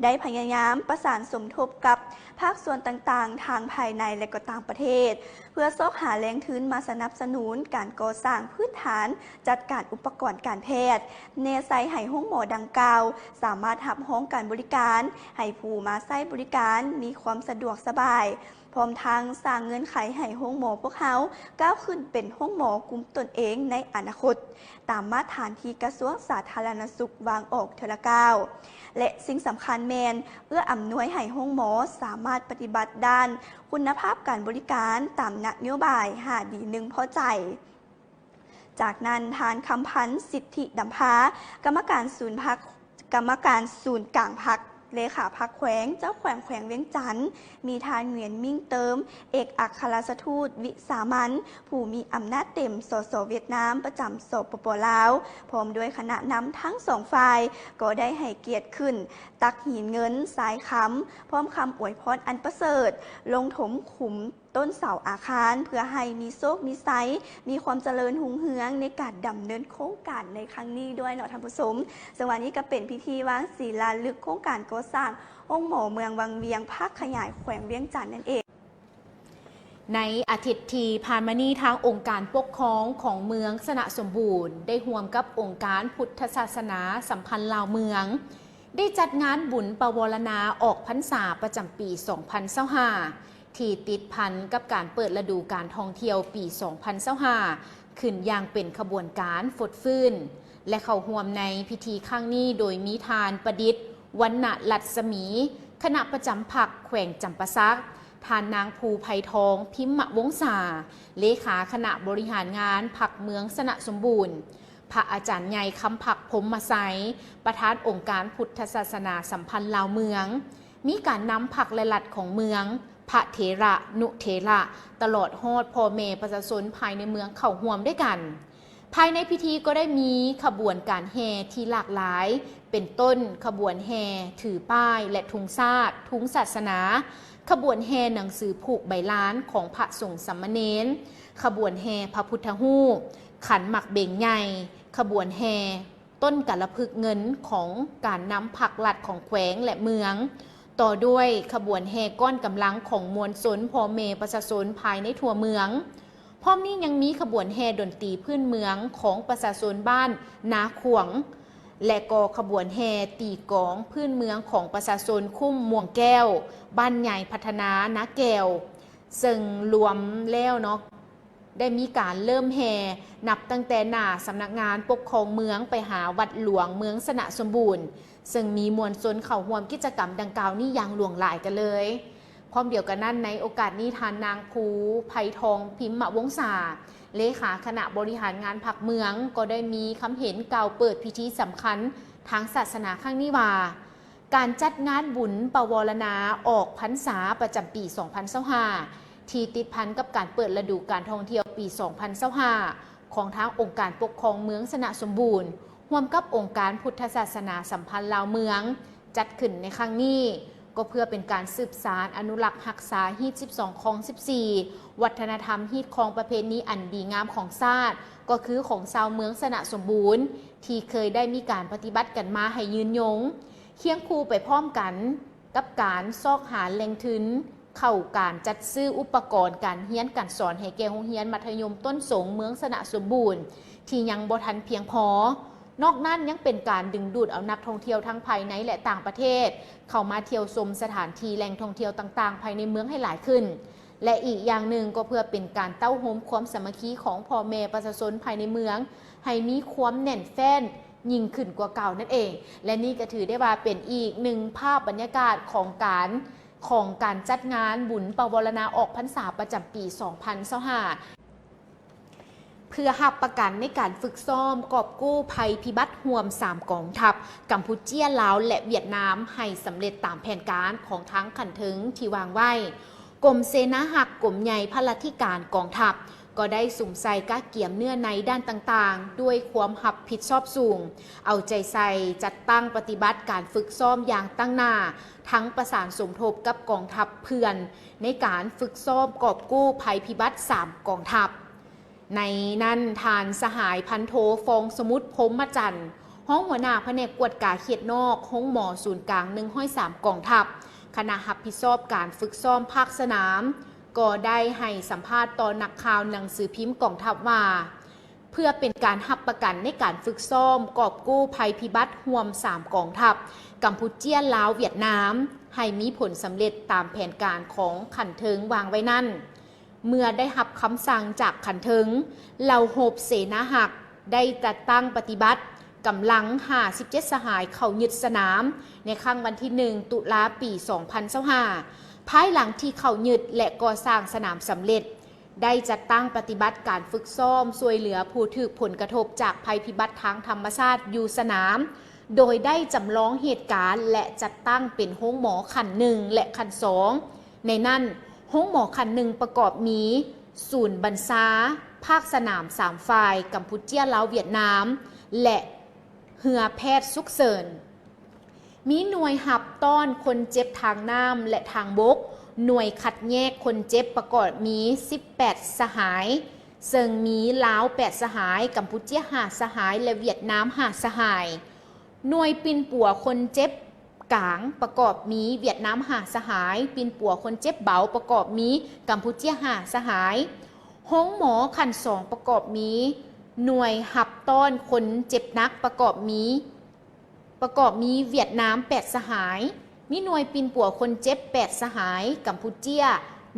ໄດ້ພະຍາຍາມປະສານສົມທົບກັບ ພາກສ່ວນຕ່າງໆ ທັງພາຍໃນ ແລະ ກໍຕ່າງປະເທດ ເພື່ອຊອກຫາແຫຼ່ງທຶນມາສະໜັບສະໜູນການກໍ່ສ້າງພື້ນຖານ, ຈັດການອຸປະກອນການແພດ, ແນໃສ່ໃຫ້ໂຮງໝໍດັ່ງກ່າວສາມາດຮັບຮອງການບໍລິການໃຫ້ຜູ້ມາໃຊ້ບໍລິການມີຄວາມສະດວກສະບາຍ, ພ້ອມທັງສ້າງເງື່ອນໄຂໃຫ້ໂຮງໝໍພວກເຮົາກ້າວຂຶ້ນເປັນໂຮງໝໍກຸ່ມຕົນເອງໃນອະນາຄົດ. ຕາມມາດຖານທີ່ກະຊວງສາທາລະນະສຸກວາງອອກເທື່ອລະກ້າວ ແລະ ສິ່ງສຳຄັນແມ່ນເອື້ອອຳນວຍໃຫ້ໂຮງໝໍສາມາດປະຕິບັດດ້ານຄຸນນະພາບການບໍລິການຕາມນະໂຍບາຍຫ້າດີໜຶ່ງພໍໃຈ. ຈາກນັ້ນ, ທ່ານ ຄຳພັນ ສິດທິດຳພາ ກຳມະການສູນພັກ ກຳມະການສູນກາງພັກ, ເລຂາພັກແຂວງ, ເຈົ້າແຂວງແຂວງວຽງຈັນ, ມີທ່ານ ຫງວຽນ ມິ່ງເຕີມ ເອກອັກຄະລັດຖະທູດວິສາມັນ ຜູ້ມີອຳນາດເຕັມ ສສ ຫວຽດນາມ ປະຈຳ ສປປ ລາວ ພ້ອມດ້ວຍຄະນະນຳທັງສອງຝ່າຍ ກໍໄດ້ໃຫ້ກຽດຂຶ້ນຕັກຫີນເງິນຊາຍຄຳ ພ້ອມຄຳອວຍພອນອັນປະເສີດ ລົງຖົມຂຸມ ຕົ້ນເສົາອາຄານ ເພື່ອໃຫ້ມີໂຊກມີໄຊ, ມີຄວາມຈະເລີນຮຸ່ງເຮືອງໃນການດຳເນີນໂຄງການໃນຄັ້ງນີ້ດ້ວຍເນາະທ່ານຜູ້ຊົມ. ເຊິ່ງວ່ານີ້ກໍເປັນພິທີວາງສີລາລຶກໂຄງການກໍ່ສ້າງໂຮງໝໍເມືອງວັງວຽງ ພາກຂະຫຍາຍແຂວງວຽງຈັນນັ້ນເອງ. ໃນອາທິດທີ່ຜ່ານມານີ້, ທາງອົງການປົກຄອງຂອງເມືອງຊະນະສົມບູນ ໄດ້ຮ່ວມກັບອົງການພຸດທະສາສະໜາສຳພັນລາວເມືອງ ໄດ້ຈັດງານບຸນປະວາລະນາອອກພັນສາປະຈຳປີສອງພັນຊາວຫ້າ ທີ່ຕິດພັນກັບການເປີດລະດູການທ່ອງທ່ຽວປີສອງພັນຊາວຫ້າ ຂຶ້ນຢ່າງເປັນຂະບວນການຟົດຟື້ນ ແລະ ເຂົ້າຮ່ວມໃນພິທີຄັ້ງນີ້ໂດຍມີທ່ານ ປະດິດ ວັນນະລັດສະໝີ ຄະນະປະຈຳພັກແຂວງຈຳປາສັກ, ທ່ານນາງ ພູໄພທອງ ພິມມະວົງສາ ເລຂາຄະນະບໍລິຫານງານພັກເມືອງຊະນະສົມບູນ, ພະອາຈານໃຫຍ່ ຄຳພັກ ພົມມະໄຊ ປະທານອົງການພຸດທະສາສະໜາສຳພັນລາວເມືອງ, ມີການນຳພັກ ແລະ ລັດຂອງເມືອງ, ພະເຖລະ ນຸເຖລະ ຕະຫຼອດຮອດພໍ່ແມ່ປະຊາຊົນພາຍໃນເມືອງເຂົ້າຮ່ວມດ້ວຍກັນ. ພາຍໃນພິທີກໍໄດ້ມີຂະບວນການແຫ່ທີ່ຫຼາກຫຼາຍ, ເປັນຕົ້ນ ຂະບວນແຫ່ຖືປ້າຍ ແລະ ທຸງຊາດ, ທຸງສາສະໜາ, ຂະບວນແຫ່ໜັງສືຜູກໃບລານຂອງພະສົງສາມະເນນ, ຂະບວນແຫ່ພະພຸດທະຮູບ, ຂັນໝາກເບັງໃຫຍ່, ຂະບວນແຫ່ ຕົ້ນກາລະພຶກເງິນຂອງການນຳພັກລັດຂອງແຂວງ ແລະ ເມືອງ, ຕໍ່ດ້ວຍຂະບວນແຫ່ກ້ອນກຳລັງຂອງມວນຊົນພໍ່ແມ່ປະຊາຊົນພາຍໃນທົ່ວເມືອງ. ພ້ອມນີ້ຍັງມີຂະບວນແຫ່ດົນຕີພື້ນເມືອງຂອງປະຊາຊົນບ້ານນາຂວາງ ແລະ ກໍຂະບວນແຫ່ຕີກອງພື້ນເມືອງຂອງປະຊາຊົນຄຸ້ມມ່ວງແກ້ວ, ບ້ານໃຫຍ່ພັດທະນານາແກ້ວ, ເຊິ່ງລວມແລ້ວເນາະ ໄດ້ມີການເລີ່ມແຫ່ນັບຕັ້ງແຕ່ໜ້າສຳນັກງານປົກຄອງເມືອງໄປຫາວັດຫຼວງເມືອງຊະນະສົມບູນ, ເຊິ່ງມີມວນຊົນເຂົ້າຮ່ວມກິດຈະກຳດັ່ງກ່າວນີ້ຢ່າງຫຼວງຫຼາຍກັນເລີຍ. ພ້ອມດຽວກັນນັ້ນ, ໃນໂອກາດນີ້ ທ່ານນາງ ພູໄພທອງ ພິມມະວົງສາ ເລຂາຄະນະບໍລິຫານງານພັກເມືອງ ກໍໄດ້ມີຄຳເຫັນກ່າວເປີດພິທີສຳຄັນທາງສາສະໜາຄັ້ງນີ້ວ່າ, ການຈັດງານບຸນປະວາລະນາອອກພັນສາປະຈຳປີສອງພັນຊາວຫ້າ ທີ່ຕິດພັນກັບການເປີດລະດູການທ່ອງທ່ຽວປີສອງພັນຊາວຫ້າ ຂອງທາງອົງການປົກຄອງເມືອງຊະນະສົມບູນ ຮ່ວມກັບອົງການພຸດທະສາສະໜາສຳພັນລາວເມືອງ ຈັດຂຶ້ນໃນຄັ້ງນີ້ ກໍເພື່ອເປັນການສືບສານອະນຸລັກຮັກສາຮີດສິບສອງຄອງສິບສີ່ ວັດທະນະທຳຮີດຄອງປະເພນີອັນດີງາມຂອງຊາດ ກໍຄືຂອງຊາວເມືອງຊະນະສົມບູນ ທີ່ເຄີຍໄດ້ມີການປະຕິບັດກັນມາໃຫ້ຍືນຍົງ. ຄຽງຄູ່ໄປພ້ອມກັນກັບການຊອກຫາແຫຼ່ງທຶນເຂົ້າການຈັດຊື້ອຸປະກອນການຮຽນການສອນໃຫ້ແກ່ໂຮງຮຽນມັດທະຍົມຕົ້ນສົງເມືອງຊະນະສົມບູນ ທີ່ຍັງບໍ່ທັນພຽງພໍ. ນອກນັ້ນຍັງເປັນການດຶງດູດເອົານັກທ່ອງທ່ຽວທັງພາຍໃນ ແລະ ຕ່າງປະເທດ ເຂົ້າມາທ່ຽວຊົມສະຖານທີ່ແຫຼ່ງທ່ອງທ່ຽວຕ່າງໆພາຍໃນເມືອງໃຫ້ຫຼາຍຂຶ້ນ ແລະ ອີກຢ່າງໜຶ່ງກໍເພື່ອເປັນການເຕົ້າໂຮມຄວາມສາມັກຄີຂອງພໍ່ແມ່ປະຊາຊົນພາຍໃນເມືອງ ໃຫ້ມີຄວາມແໜ້ນແຟ້ນ ຍິ່ງຂຶ້ນກວ່າເກົ່ານັ້ນເອງ ແລະ ນີ້ກໍຖືໄດ້ວ່າເປັນອີກໜຶ່ງພາບບັນຍາກາດຂອງການ ຂອງການຈັດງານບຸນປະວາລະນາອອກພັນສາປະຈຳປີສອງພັນຊາວຫ້າ ເພື່ອຮັບປະກັນໃນການຝຶກຊ້ອມກອບກູ້ໄພພິບັດຮ່ວມສາມກອງທັບ ກຳປູເຈຍ, ລາວ ແລະ ຫວຽດນາມ ໃຫ້ສຳເລັດຕາມແຜນການຂອງທາງຂັ້ນເທິງທີ່ວາງໄວ້. ກົມເສນາຮັກ ກົມໃຫຍ່ພະລາທິການກອງທັບ ກໍໄດ້ສຸມໃສ່ກະກຽມເນື້ອໃນດ້ານຕ່າງໆ ດ້ວຍຄວາມຮັບຜິດຊອບສູງ, ເອົາໃຈໃສ່ຈັດຕັ້ງປະຕິບັດການຝຶກຊ້ອມຢ່າງຕັ້ງໜ້າ, ທັງປະສານສົມທົບກັບກອງທັບເພື່ອນ ໃນການຝຶກຊ້ອມກອບກູ້ໄພພິບັດສາມກອງທັບ. ໃນນັ້ນ ທ່ານສະຫາຍພັນໂທ ຟອງສະໝຸດ ພົມມະຈັນ ຮອງຫົວໜ້າພະແນກກວດກາເຂດນອກ ໂຮງໝໍສູນກາງໜຶ່ງຮ້ອຍສາມກອງທັບ ຄະນະຮັບຜິດຊອບການຝຶກຊ້ອມພາກສະໜາມ ກໍໄດ້ໃຫ້ສຳພາດຕໍ່ນັກຂ່າວໜັງສືພິມກອງທັບວ່າ ເພື່ອເປັນການຮັບປະກັນໃນການຝຶກຊ້ອມກອບກູ້ໄພພິບັດຮ່ວມສາມກອງທັບ ກຳປູເຈຍ, ລາວ, ຫວຽດນາມ ໃຫ້ມີຜົນສຳເລັດຕາມແຜນການຂອງຂັ້ນເທິງວາງໄວ້ນັ້ນ, ເມື່ອໄດ້ຮັບຄຳສັ່ງຈາກຂັ້ນເທິງ, ເຫຼົ່າຮົບເສນາຮັກໄດ້ຈັດຕັ້ງປະຕິບັດກຳລັງຫ້າສິບເຈັດສະຫາຍເຂົ້າຍຶດສະໜາມ ໃນຄັ້ງວັນທີໜຶ່ງ ຕຸລາ ປີສອງພັນຊາວຫ້າ ພາຍຫຼັງທີ່ເຂົ້າຍຶດ ແລະ ກໍ່ສ້າງສະໜາມສຳເລັດ, ໄດ້ຈັດຕັ້ງປະຕິບັດການຝຶກຊ້ອມຊ່ວຍເຫຼືອຜູ້ຖືກຜົນກະທົບຈາກໄພພິບັດທາງທຳມະຊາດຢູ່ສະໜາມ, ໂດຍໄດ້ຈຳລອງເຫດການ ແລະ ຈັດຕັ້ງເປັນໂຮງໝໍຂັ້ນໜຶ່ງ ແລະ ຂັ້ນສອງ. ໃນນັ້ນ, ໂຮງໝໍຂັ້ນໜຶ່ງປະກອບມີ ສູນບັນຊາ, ພາກສະໜາມສາມຝ່າຍ, ກຳປູເຈຍ, ລາວ, ຫວຽດນາມ ແລະ ເຮືອແພດສຸກເສີນ. ມີໜ່ວຍຮັບຕ້ອນຄົນເຈັບທາງນ້ຳ ແລະ ທາງບົກ, ໜ່ວຍຄັດແຍກຄົນເຈັບປະກອບມີສິບແປດສະຫາຍ, ເຊິ່ງມີລາວແປດສະຫາຍ, ກຳປູເຈຍຫ້າສະຫາຍ ແລະ ຫວຽດນາມຫ້າສະຫາຍ. ໜ່ວຍປິ່ນປົວຄົນເຈັບກາງປະກອບມີຫວຽດນາມຫ້າສະຫາຍ, ປິ່ນປົວຄົນເຈັບເບົາປະກອບມີກຳປູເຈຍຫ້າສະຫາຍ. ໂຮງໝໍຂັ້ນສອງປະກອບມີໜ່ວຍຮັບຕ້ອນຄົນເຈັບໜັກປະກອບມີ ປະກອບມີຫວຽດນາມແປດສະຫາຍ, ມີໜ່ວຍປິ່ນປົວຄົນເຈັບແປດສະຫາຍ, ກຳປູເຈຍ,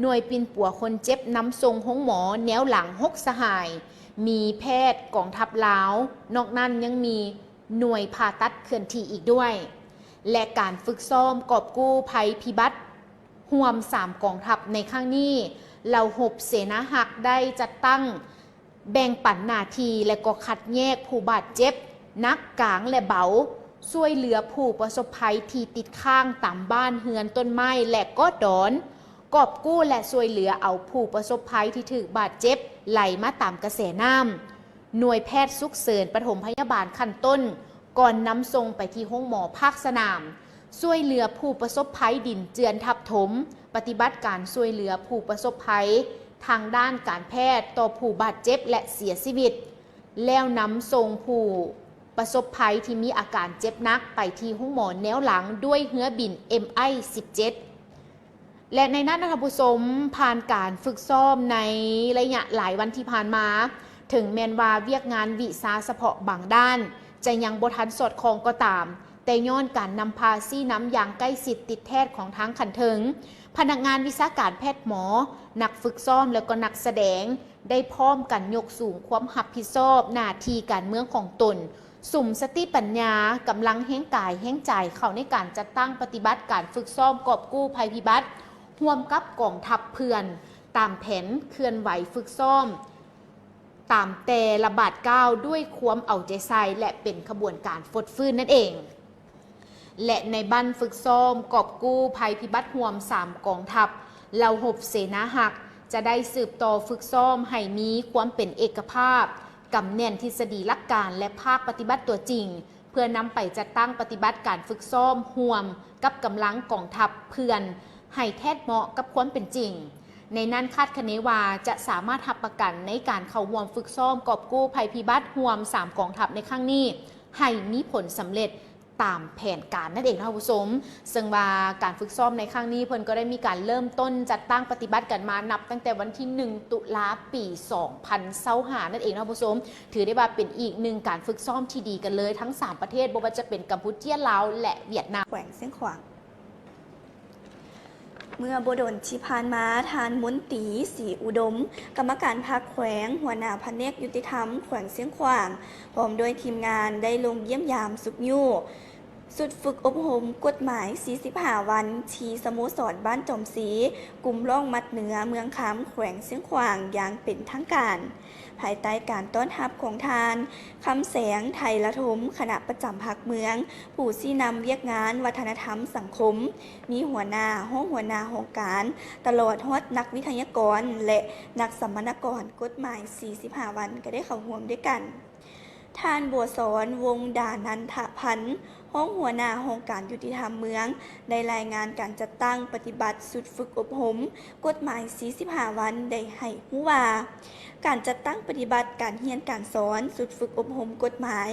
ໜ່ວຍປິ່ນປົວຄົນເຈັບນຳສົ່ງໂຮງໝໍແນວຫຼັງຫົກສະຫາຍ, ມີແພດກອງທັບລາວ, ນອກນັ້ນຍັງມີໜ່ວຍຜ່າຕັດເຄື່ອນທີ່ອີກດ້ວຍ ແລະ ການຝຶກຊ້ອມກອບກູ້ໄພພິບັດຮ່ວມສາມກອງທັບໃນຄັ້ງນີ້, ເຫຼົ່າຮົບເສນາຮັກໄດ້ຈັດຕັ້ງ ແບ່ງປັນໜ້າທີ່ ແລະ ກໍຄັດແຍກຜູ້ບາດເຈັບໜັກ, ກາງ ແລະ ເບົາ, ຊ່ວຍເຫຼືອຜູ້ປະສົບໄພທີ່ຕິດຄ້າງຕາມບ້ານເຮືອນ, ຕົ້ນໄມ້ ແລະ ເກາະດອນ, ກອບກູ້ ແລະ ຊ່ວຍເຫຼືອເອົາຜູ້ປະສົບໄພທີ່ຖືກບາດເຈັບໄຫຼມາຕາມກະແສນ້ຳ, ໜ່ວຍແພດສຸກເສີນປະຖົມພະຍາບານຂັ້ນຕົ້ນ ກ່ອນນຳສົ່ງໄປທີ່ໂຮງໝໍພາກສະໜາມ, ຊ່ວຍເຫຼືອຜູ້ປະສົບໄພດິນເຈື່ອນທັບຖົມ, ປະຕິບັດການຊ່ວຍເຫຼືອຜູ້ປະສົບໄພທາງດ້ານການແພດຕໍ່ຜູ້ບາດເຈັບ ແລະ ເສຍຊີວິດ, ແລ້ວນຳສົ່ງຜູ້ປະສົບໄພທີ່ມີອາການເຈັບໜັກໄປທີ່ໂຮງໝໍແນວຫຼັງດ້ວຍເຮືອບິນ ເອັມໄອ ສິບເຈັດ. ແລະ ໃນນັ້ນນະທ່ານຜູ້ຊົມ, ຜ່ານການຝຶກຊ້ອມໃນໄລຍະຫຼາຍວັນທີ່ຜ່ານມາ, ເຖິງແມ່ນວ່າວຽກງານວິຊາສະເພາະບາງດ້ານຈະຍັງບໍ່ທັນສອດຄ່ອງກໍຕາມ, ແຕ່ຍ້ອນການນຳພາຊີ້ນຳຢ່າງໃກ້ຊິດຕິດແທດຂອງທາງຂັ້ນເທິງ, ພະນັກງານວິຊາການແພດໝໍ, ນັກຝຶກຊ້ອມ ແລະ ກໍນັກສະແດງ ໄດ້ພ້ອມກັນຍົກສູງຄວາມຮັບຜິດຊອບໜ້າທີ່ການເມືອງຂອງຕົນ, ສຸມສະຕິປັນຍາ, ກຳລັງແຮງກາຍແຮງໃຈເຂົ້າໃນການຈັດຕັ້ງປະຕິບັດການຝຶກຊ້ອມກອບກູ້ໄພພິບັດ ຮ່ວມກັບກອງທັບເພື່ອນ, ຕາມແຜນເຄື່ອນໄຫວຝຶກຊ້ອມຕາມແຕ່ລະບາດກ້າວດ້ວຍຄວາມເອົາໃຈໃສ່ ແລະ ເປັນຂະບວນການຟົດຟື້ນນັ້ນເອງ. ແລະ ໃນບັ້ນຝຶກຊ້ອມກອບກູ້ໄພພິບັດຮ່ວມສາມກອງທັບ ເຫຼົ່າຮົບເສນາຮັກ ຈະໄດ້ສືບຕໍ່ຝຶກຊ້ອມໃຫ້ມີຄວາມເປັນເອກະພາບ, ກຳແໜ້ນທິດສະດີຫຼັກການ ແລະ ພາກປະຕິບັດຕົວຈິງ, ເພື່ອນຳໄປຈັດຕັ້ງປະຕິບັດການຝຶກຊ້ອມຮ່ວມກັບກຳລັງກອງທັບເພື່ອນ ໃຫ້ແທດເໝາະກັບຄວາມເປັນຈິງ. ໃນນັ້ນຄາດຄະເນວ່າຈະສາມາດຮັບປະກັນໃນການເຂົ້າຮ່ວມຝຶກຊ້ອມກອບກູ້ໄພພິບັດຮ່ວມສາມກອງທັບໃນຄັ້ງນີ້ ໃຫ້ມີຜົນສຳເລັດ ຕາມແຜນການນັ້ນເອງເນາະທ່ານຜູ້ຊົມ. ເຊິ່ງວ່າການຝຶກຊ້ອມໃນຄັ້ງນີ້ ເພິ່ນກໍໄດ້ມີການເລີ່ມຕົ້ນຈັດຕັ້ງປະຕິບັດກັນມາ ນັບຕັ້ງແຕ່ວັນທີໜຶ່ງ ຕຸລາ ປີສອງພັນຊາວຫ້ານັ້ນເອງເນາະທ່ານຜູ້ຊົມ. ຖືໄດ້ວ່າເປັນອີກໜຶ່ງການຝຶກຊ້ອມທີ່ດີກັນເລີຍທັງສາມປະເທດ, ບໍ່ວ່າຈະເປັນກຳປູເຈຍ, ລາວ ແລະ ຫວຽດນາມ. ແຂວງຊຽງຂວາງ. ເມື່ອບໍ່ດົນທີ່ຜ່ານມາ, ທ່ານ ມົນຕີ ສີອຸດົມ, ກຳມະການພັກແຂວງ, ຫົວໜ້າພະແນກຍຸຕິທຳແຂວງຊຽງຂວາງ ພ້ອມດ້ວຍທີມງານ ໄດ້ລົງຢ້ຽມຢາມຊຸກຍູ້ຊຸດຝຶກອົບຮົມກົດໝາຍສີ່ສິບຫ້າວັນ ທີ່ສະໂມສອນບ້ານຈອມຊີ ກຸ່ມລ້ອງມັດເໜືອ ເມືອງຄຳ ແຂວງຊຽງຂວາງ ຢ່າງເປັນທາງການ. ພາຍໃຕ້ການຕ້ອນຮັບຂອງທ່ານ ຄຳແສງ ໄທລະທົມ, ຄະນະປະຈຳພັກເມືອງ, ຜູ້ຊີ້ນຳວຽກງານວັດທະນະທຳສັງຄົມ, ມີຫົວໜ້າ, ຮອງຫົວໜ້າຫ້ອງການ, ຕະຫຼອດຮອດນັກວິທະຍາກອນ ແລະ ນັກສຳມະນາກອນກົດໝາຍສີ່ສິບຫ້າວັນ ກໍໄດ້ເຂົ້າຮ່ວມດ້ວຍກັນ. ທ່ານ ບົວສອນ ວົງດານັນທະພັນ, ຮອງຫົວໜ້າຫ້ອງການຍຸຕິທຳເມືອງ ໄດ້ລາຍງານການຈັດຕັ້ງປະຕິບັດຊຸດຝຶກອົບຮົມກົດໝາຍສີ່ສິບຫ້າວັນ ໄດ້ໃຫ້ຮູ້ວ່າ ການຈັດຕັ້ງປະຕິບັດການຮຽນການສອນຊຸດຝຶກອົບຮົມກົດໝາຍ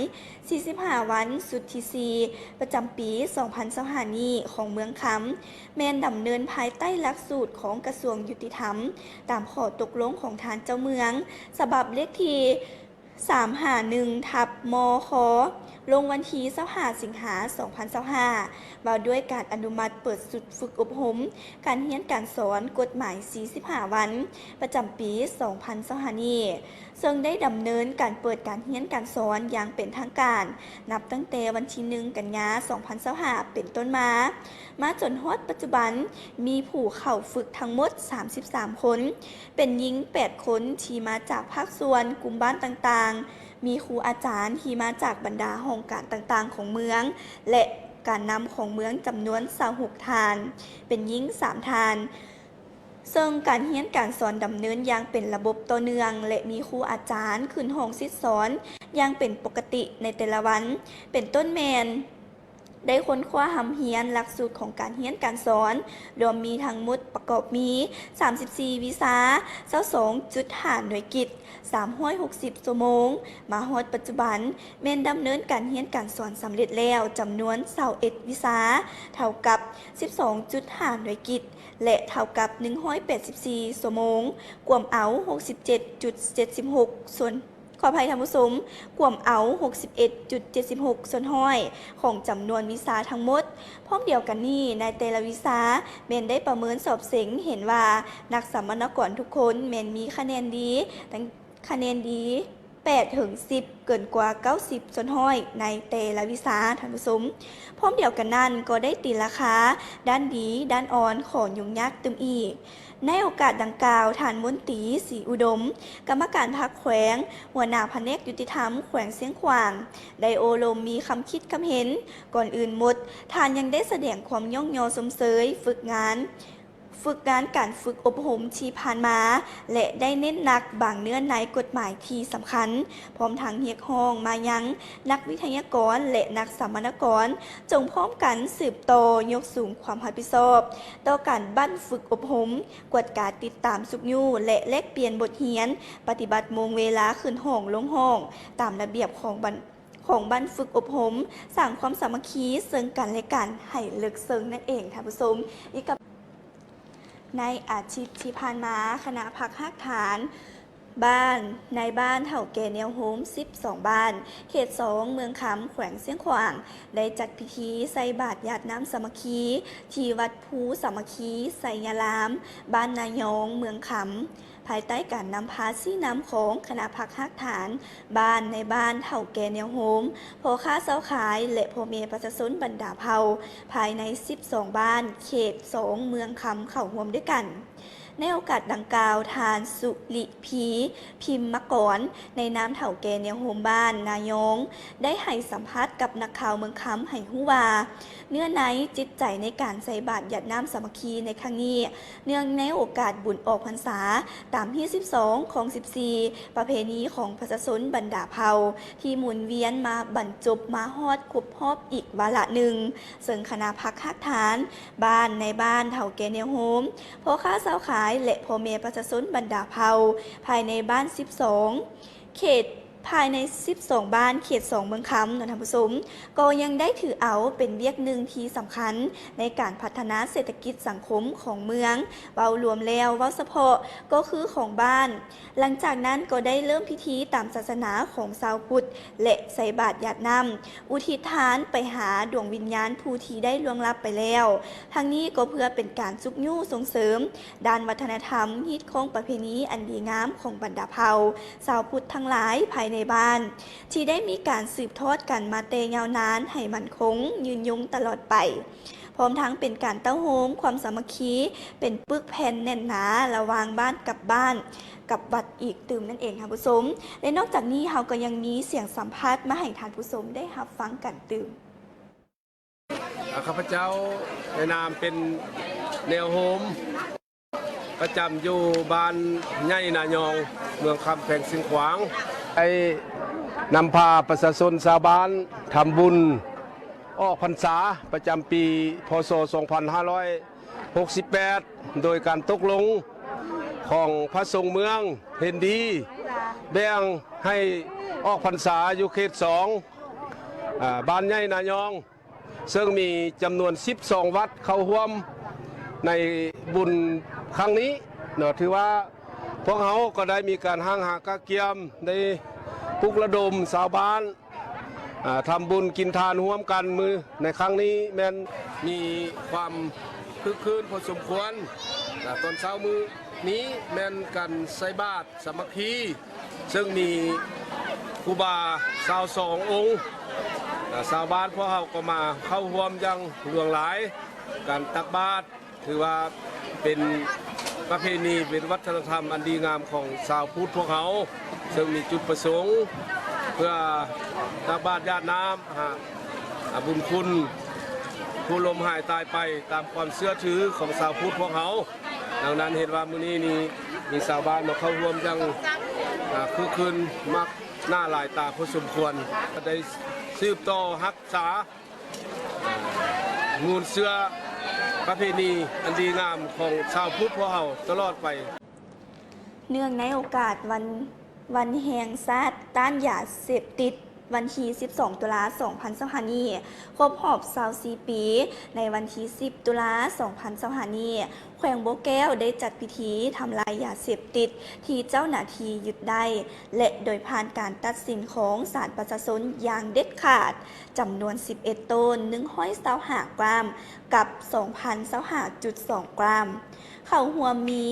ສີ່ສິບຫ້າວັນ ຊຸດທີສີ່ ປະຈຳປີສອງພັນຊາວຫ້ານີ້ຂອງເມືອງຄຳ ແມ່ນດຳເນີນພາຍໃຕ້ຫຼັກສູດຂອງກະຊວງຍຸຕິທຳ ຕາມຂໍ້ຕົກລົງຂອງທ່ານເຈົ້າເມືອງ ສະບັບເລກທີ ສາມຫ້າໜຶ່ງ ທັບ ມຄ ລົງວັນທີຊາວຫ້າ ສິງຫາ ສອງພັນຊາວຫ້າ ວ່າດ້ວຍການອະນຸມັດເປີດຊຸດຝຶກອົບຮົມການຮຽນການສອນກົດໝາຍສີ່ສິບຫ້າວັນ ປະຈຳປີສອງພັນຊາວຫ້ານີ້ ເຊິ່ງໄດ້ດຳເນີນການເປີດການຮຽນການສອນຢ່າງເປັນທາງການ ນັບຕັ້ງແຕ່ວັນທີໜຶ່ງ ກັນຍາ ສອງພັນຊາວຫ້າ ເປັນຕົ້ນມາ. ມາຈົນຮອດປັດຈຸບັນ ມີຜູ້ເຂົ້າຝຶກທັງໝົດສາມສິບສາມຄົນ, ເປັນຍິງແປດຄົນທີ່ມາຈາກພາກສ່ວນກຸ່ມບ້ານຕ່າງໆ, ມີຄູອາຈານທີ່ມາຈາກບັນດາຫ້ອງການຕ່າງໆຂອງເມືອງ ແລະ ການນຳຂອງເມືອງຈຳນວນຊາວຫົກທ່ານ, ເປັນຍິງສາມທ່ານ, ເຊິ່ງການຮຽນການສອນດຳເນີນຢ່າງເປັນລະບົບຕໍ່ເນື່ອງ ແລະ ມີຄູອາຈານຂຶ້ນຫ້ອງສິດສອນຢ່າງເປັນປົກກະຕິໃນແຕ່ລະວັນ, ເປັນຕົ້ນແມ່ນ ໄດ້ຄົ້ນຄວ້າຮ່ຳຮຽນຫຼັກສູດຂອງການຮຽນການສອນ, ລວມມີທັງໝົດປະກອບມີສາມສິບສີ່ວິຊາ, ຊາວສອງຈຸດຫ້າໜ່ວຍກິດ, ສາມຮ້ອຍຫົກສິບຊົ່ວໂມງ. ມາຮອດປັດຈຸບັນ ແມ່ນດຳເນີນການຮຽນການສອນສຳເລັດແລ້ວຈຳນວນຊາວເອັດວິຊາ, ເທົ່າກັບສິບສອງຈຸດຫ້າໜ່ວຍກິດ ແລະ ເທົ່າກັບໜຶ່ງຮ້ອຍແປດສິບສີ່ຊົ່ວໂມງ, ກວມເອົາຫົກສິບເຈັດຈຸດເຈັດສິບຫົກສ່ວນ ຂໍອະໄພທ່ານຜູ້ຊົມ, ກວມເອົາຫົກສິບເອັດຈຸດເຈັດສິບຫົກສ່ວນຮ້ອຍຂອງຈຳນວນວິຊາທັງໝົດ. ພ້ອມດຽວກັນນີ້, ໃນແຕ່ລະວິຊາແມ່ນໄດ້ປະເມີນສອບເສັງເຫັນວ່ານັກສຳມະນາກອນທຸກຄົນແມ່ນມີຄະແນນດີ, ຕັ້ງ ຄະແນນດີ ແປດເຖິງສິບ ເກີນກວ່າເກົ້າສິບສ່ວນຮ້ອຍໃນແຕ່ລະວິຊາ, ທ່ານຜູ້ຊົມ. ພ້ອມດຽວກັນນັ້ນກໍໄດ້ຕີລາຄາດ້ານດີ, ດ້ານອ່ອນ ຂໍຫຍຸ້ງຍາກຕື່ມອີກ. ໃນໂອກາດດັ່ງກ່າວ, ທ່ານມົນຕີ ສີອຸດົມ ກຳມະການພັກແຂວງ, ຫົວໜ້າພະແນກຍຸຕິທຳແຂວງຊຽງຂວາງ ໄດ້ໂອ້ລົມມີຄຳຄິດຄຳເຫັນ. ກ່ອນອື່ນໝົດ, ທ່ານຍັງໄດ້ສະແດງຄວາມຍ້ອງຍໍຊົມເຊີຍຝຶກງານ, ຝຶກງານການຝຶກອົບຮົມທີ່ຜ່ານມາ ແລະ ໄດ້ເນັ້ນໜັກບາງເນື້ອໃນກົດໝາຍທີ່ສຳຄັນ, ພ້ອມທັງຮຽກຮ້ອງມາຍັງນັກວິທະຍາກອນ ແລະ ນັກສຳມະນາກອນ ຈົ່ງພ້ອມກັນສືບຕໍ່ຍົກສູງຄວາມຮັບຜິດຊອບຕໍ່ການບັ້ນຝຶກອົບຮົມ, ກວດກາຕິດຕາມຊຸກຍູ້ ແລະ ແລກປ່ຽນບົດຮຽນ, ປະຕິບັດໂມງເວລາຂຶ້ນຫ້ອງລົງຫ້ອງຕາມລະບຽບຂອງບັ້ນ ຂອງບັ້ນຝຶກອົບຮົມ, ສ້າງຄວາມສາມັກຄີເຊິ່ງກັນແລະກັນໃຫ້ເລິກເຊິ່ງນັ້ນເອງ ທ່ານຜູ້ຊົມ. ອີກກັບ ໃນອາທິດທີ່ຜ່ານມາ, ຄະນະພັກຮາກຖານບ້ານ ນາຍບ້ານເຖົ້າແກ່ແນວໂຮມສິບສອງບ້ານ ເຂດສອງ ເມືອງຄຳ ແຂວງຊຽງຂວາງ ໄດ້ຈັດພິທີໃສ່ບາດຢາດນ້ຳສາມັກຄີ ທີ່ວັດພູສາມັກຄີໄຊຍະລາມ ບ້ານນາຍອງ ເມືອງຄຳ. ພາຍໃຕ້ການນຳພາຊີ້ນຳຂອງຄະນະພັກຮາກຖານບ້ານ, ນາຍບ້ານເຖົ້າແກ່ແນວໂຮມ, ພໍ່ຄ້າຊາວຂາຍ ແລະ ພໍ່ແມ່ປະຊາຊົນບັນດາເຜົ່າ ພາຍໃນສິບສອງບ້ານ ເຂດສອງ ເມືອງຄຳ ເຂົ້າຮ່ວມດ້ວຍກັນ. ໃນໂອກາດດັ່ງກ່າວ, ທ່ານ ສຸລິພີ ພິມມະກອນ ໃນນາມເຖົ້າແກ່ແນວໂຮມບ້ານນາຍອງ ໄດ້ໃຫ້ສຳພາດກັບນັກຂ່າວເມືອງຄຳໃຫ້ຮູ້ວ່າ, ເນື້ອໃນຈິດໃຈໃນການໃສ່ບາດຢາດນ້ຳສາມັກຄີໃນຄັ້ງນີ້ ເນື່ອງໃນໂອກາດບຸນອອກພັນສາ ຕາມຮີດສິບສອງ ຄອງສິບສີ່ ປະເພນີຂອງປະຊາຊົນບັນດາເຜົ່າ ທີ່ໝູນວຽນມາບັນຈົບມາຮອດຄົບຮອບອີກວາລະໜຶ່ງ, ເຊິ່ງຄະນະພັກຮາກຖານບ້ານ, ນາຍບ້ານເຖົ້າແກ່ແນວໂຮມ, ພໍ່ຄ້າຊາວຂາຍ ແລະ ພໍ່ແມ່ປະຊາຊົນບັນດາເຜົ່າ ພາຍໃນບ້ານສິບສອງ ເຂດ ພາຍໃນສິບສອງບ້ານເຂດສອງເມືອງຄຳເນາະທ່ານຜູ້ຊົມ, ກໍຍັງໄດ້ຖືເອົາເປັນວຽກໜຶ່ງທີ່ສຳຄັນໃນການພັດທະນາເສດຖະກິດສັງຄົມຂອງເມືອງ ເວົ້າລວມແລ້ວ ເວົ້າສະເພາະກໍຄືຂອງບ້ານ. ຫຼັງຈາກນັ້ນກໍໄດ້ເລີ່ມພິທີຕາມສາສະໜາຂອງຊາວພຸດ ແລະ ໃສ່ບາດຢາດນ້ຳ ອຸທິດທານໄປຫາດວງວິນຍານຜູ້ທີ່ໄດ້ລ່ວງລັບໄປແລ້ວ. ທັງນີ້ກໍເພື່ອເປັນການຊຸກຍູ້ສົ່ງເສີມ ດ້ານວັດທະນະທຳ, ຮີດຄອງປະເພນີອັນດີງາມຂອງບັນດາເຜົ່າຊາວພຸດທັງຫຼາຍພາຍໃນບ້ານ ທີ່ໄດ້ມີການສືບທອດກັນມາແຕ່ຍາວນານໃຫ້ໝັ້ນຄົງຍືນຍົງຕະຫຼອດໄປ, ພ້ອມທັງເປັນການເຕົ້າໂຮມຄວາມສາມັກຄີ ເປັນປຶກແຜ່ນແໜ້ນໜາລະຫວ່າງບ້ານກັບບ້ານ ກັບວັດອີກຕື່ມນັ້ນເອງທ່ານຜູ້ຊົມ. ແລະ ນອກຈາກນີ້ເຮົາກໍຍັງມີສຽງສຳພາດມາໃຫ້ທ່ານຜູ້ຊົມໄດ້ຮັບຟັງກັນຕື່ມ. ຂ້າພະເຈົ້າໃນນາມເປັນແນວໂຮມ ປະຈຳຢູ່ບ້ານໃຫຍ່ນາຍອງ ເມືອງຄຳ ແຂວງຊຽງຂວາງ ໄດ້ນຳພາປະຊາຊົນຊາວບ້ານທຳບຸນອອກພັນສາ ປະຈຳປີ ພ.ສ. ສອງພັນຫ້າຮ້ອຍຫົກສິບແປດ ໂດຍການຕົກລົງຂອງພະສົງເມືອງເຫັນດີ ແບ່ງໃຫ້ອອກພັນສາຢູ່ເຂດສອງ ອາ ບ້ານໃຫຍ່ນາຍອງ ເຊິ່ງມີຈຳນວນສິບສອງວັດເຂົ້າຮ່ວມໃນບຸນຄັ້ງນີ້ເນາະ. ຖືວ່າພວກເຮົາກໍໄດ້ມີການຫ້າງຫາກະກຽມ ໄດ້ປຸກລະດົມຊາວບ້ານ ອາ ທຳບຸນກິນທານຮ່ວມກັນມື້ໃນຄັ້ງນີ້ ແມ່ນມີຄວາມຄຶກຄື້ນພໍສົມຄວນ. ອາ ຕອນເຊົ້າມື້ນີ້ແມ່ນການໃສ່ບາດສາມັກຄີ ເຊິ່ງມີຄູບາຊາວສອງອົງ ອາ ຊາວບ້ານພວກເຮົາກໍມາເຂົ້າຮ່ວມຢ່າງຫຼວງຫຼາຍ. ການຕັກບາດຖືວ່າເປັນປະເພນີ ເປັນວັດທະນະທຳອັນດີງາມຂອງຊາວພຸດພວກເຮົາ ເຊິ່ງມີຈຸດປະສົງເພື່ອຕັກບາດຢາດນ້ຳຫາ ອາ ບຸນຄຸນຜູ້ລົ້ມຫາຍຕາຍໄປ ຕາມຄວາມເຊື່ອຖືຂອງຊາວພຸດພວກເຮົາ. ດັ່ງນັ້ນເຫັນວ່າມື້ນີ້ນີ້ມີຊາວບ້ານມາເຂົ້າຮ່ວມຢ່າງ ອາ ຄຶກຄື້ນມາກໜ້າຫຼາຍຕາພໍສົມຄວນ ໄດ້ສືບຕໍ່ຮັກສາ ອາ ມູນເຊື້ອປະເພນີອັນດີງາມຂອງຊາວພຸດພວກເຮົາຕະຫຼອດໄປ. ເນື່ອງໃນໂອກາດວັນ ວັນແຫ່ງຊາດຕ້ານຢາເສບຕິດ ວັນທີສິບສອງ ຕຸລາ ສອງພັນຊາວຫ້ານີ້ ຄົບຮອບຊາວສີ່ປີ, ໃນວັນທີສິບ ຕຸລາ ສອງພັນຊາວຫ້ານີ້ ແຂວງບໍ່ແກ້ວໄດ້ຈັດພິທີທຳລາຍຢາເສບຕິດທີ່ເຈົ້າໜ້າທີ່ຍຶດໄດ້ ແລະ ໂດຍຜ່ານການຕັດສິນຂອງສານປະຊາຊົນຢ່າງເດັດຂາດ ຈຳນວນສິບເອັດໂຕນ ໜຶ່ງຮ້ອຍຊາວຫ້າກຣາມ ກັບ ສອງພັນຊາວຫ້າຈຸດສອງກຣາມ. ເຂົ້າຮ່ວມມີ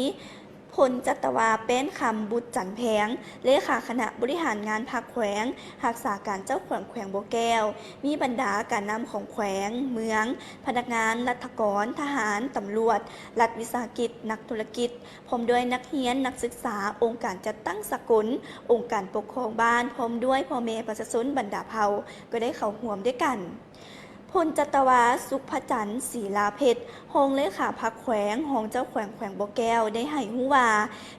ພົນຈັດຕະວາ ແປ້ນຄຳ ບຸດຈັນແພງ ເລຂາຄະນະບໍລິຫານງານພັກແຂວງ, ຮັກສາການເຈົ້າແຂວງແຂວງບໍ່ແກ້ວ, ມີບັນດາການນຳຂອງແຂວງ, ເມືອງ, ພະນັກງານລັດຖະກອນ, ທະຫານ, ຕຳຫຼວດ, ລັດວິສາຫະກິດ, ນັກທຸລະກິດ, ພ້ອມດ້ວຍນັກຮຽນ, ນັກສຶກສາ, ອົງການຈັດຕັ້ງສາກົນ, ອົງການປົກຄອງບ້ານ, ພ້ອມດ້ວຍພໍ່ແມ່ປະຊາຊົນບັນດາເຜົ່າ ກໍໄດ້ເຂົ້າຮ່ວມດ້ວຍກັນ. ພົນຈັດຕະວາ ສຸກພະຈັນ ສີລາເພັດ ຮອງເລຂາພັກແຂວງ, ຮອງເຈົ້າແຂວງແຂວງບໍ່ແກ້ວ ໄດ້ໃຫ້ຮູ້ວ່າ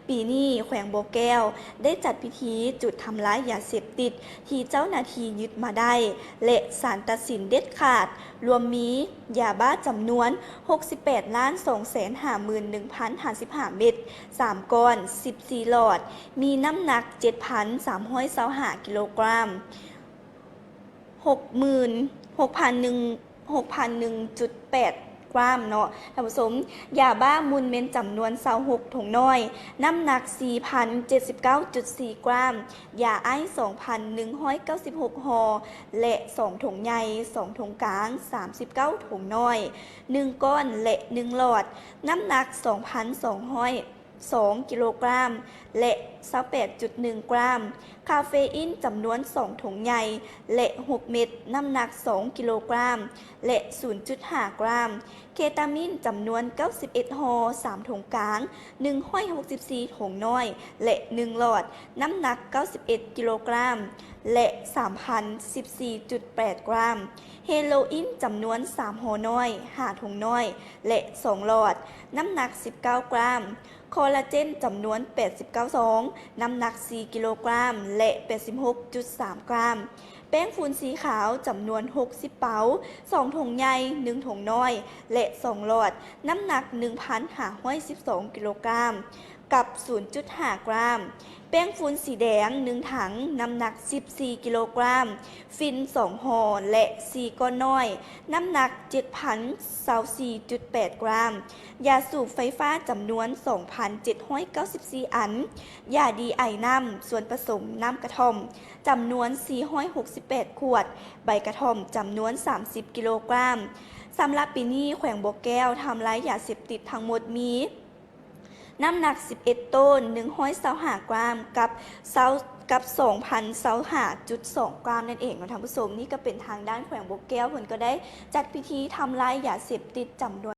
ປີນີ້ແຂວງບໍ່ແກ້ວໄດ້ຈັດພິທີຈຸດທຳລາຍຢາເສບຕິດທີ່ເຈົ້າໜ້າທີ່ຍຶດມາໄດ້ ແລະ ສານຕັດສິນເດັດຂາດ ລວມມີຢາບ້າຈຳນວນຫົກສິບແປດລ້ານສອງແສນຫ້າໝື່ນໜຶ່ງພັນຫ້າສິບຫ້າເມັດ, ສາມກ້ອນ, ສິບສີ່ຫຼອດ, ມີນ້ຳໜັກເຈັດພັນສາມຮ້ອຍຊາວຫ້າກິໂລກຣາມ. ຫົກໝື່ນ ຫົກພັນໜຶ່ງ ຫົກພັນໜຶ່ງຈຸດແປດກຣາມເນາະທ່ານຜູ້ຊົມ, ຢາບ້າມູນເມັນຈຳນວນຊາວຫົກຖົງນ້ອຍ, ນ້ຳໜັກສີ່ພັນເຈັດສິບເກົ້າຈຸດສີ່ກຣາມ, ຢາໄອສ໌ສອງພັນໜຶ່ງຮ້ອຍເກົ້າສິບຫົກຫໍ່ ແລະ ສອງຖົງໃຫຍ່, ສອງຖົງກາງສາມສິບເກົ້າຖົງນ້ອຍ, ໜຶ່ງກ້ອນ ແລະ ໜຶ່ງຫຼອດ, ນ້ຳໜັກສອງພັນສອງຮ້ອຍ ສອງກິໂລກຣາມ ແລະ ຊາວແປດຈຸດໜຶ່ງກຣາມ, ຄາເຟອີນຈຳນວນສອງຖົງໃຫຍ່ ແລະ ຫົກເມັດ, ນ້ຳໜັກສອງກິໂລກຣາມ ແລະ ສູນຈຸດຫ້າກຣາມ, ເຄຕາມີນຈຳນວນເກົ້າສິບເອັດຫໍ່, ສາມຖົງກາງ, ໜຶ່ງຮ້ອຍຫົກສິບສີ່ຖົງນ້ອຍ ແລະ ໜຶ່ງຫຼອດ, ນ້ຳໜັກເກົ້າສິບເອັດກິໂລກຣາມ ແລະ ສາມພັນສິບສີ່ຈຸດແປດກຣາມ, ເຮໂລອີນຈຳນວນສາມຫໍ່ນ້ອຍ, ຫ້າຖົງນ້ອຍ ແລະ ສອງຫຼອດ, ນ້ຳໜັກສິບເກົ້າກຣາມ, ຄໍລາເຈນຈຳນວນແປດສິບເກົ້າຊອງ, ນ້ຳໜັກສີ່ກິໂລກຣາມ ແລະ ແປດສິບຫົກຈຸດສາມກຣາມ, ແປ້ງຝຸ່ນສີຂາວຈຳນວນຫົກສິບເປົາ, ສອງຖົງໃຫຍ່, ໜຶ່ງຖົງນ້ອຍ ແລະ ສອງຫຼອດ, ນ້ຳໜັກໜຶ່ງພັນຫ້າຮ້ອຍສິບສອງກິໂລກຣາມ ກັບສູນຈຸດຫ້າກຣາມ, ແປ້ງຝຸ່ນສີແດງໜຶ່ງຖັງ, ນ້ຳໜັກສິບສີ່ກິໂລກຣາມ, ຝິ່ນສອງຫໍ່ ແລະ ສີ່ກ້ອນນ້ອຍ, ນ້ຳໜັກເຈັດພັນຊາວສີ່ຈຸດແປດກຣາມ, ຢາສູບໄຟຟ້າຈຳນວນສອງພັນເຈັດຮ້ອຍເກົ້າສິບສີ່ອັນ, ຢາດີໄອນ້ຳ ສ່ວນປະສົມນ້ຳກະທ່ອມ ຈຳນວນສີ່ຮ້ອຍຫົກສິບແປດຂວດ, ໃບກະທ່ອມຈຳນວນສາມສິບກິໂລກຣາມ. ສຳລັບປີນີ້ ແຂວງບໍ່ແກ້ວທຳລາຍຢາເສບຕິດທັງໝົດມີ ນ້ຳໜັກສິບເອັດໂຕນ ໜຶ່ງຮ້ອຍຊາວຫ້າກຣາມ ກັບຊາວ ກັບສອງພັນຊາວຫ້າຈຸດສອງກຣາມນັ້ນເອງເນາະທ່ານຜູ້ຊົມ. ນີ້ກໍເປັນທາງດ້ານແຂວງບໍ່ແກ້ວ ເພິ່ນກໍໄດ້ຈັດພິທີທຳລາຍຢາເສບຕິດຈຳນວນ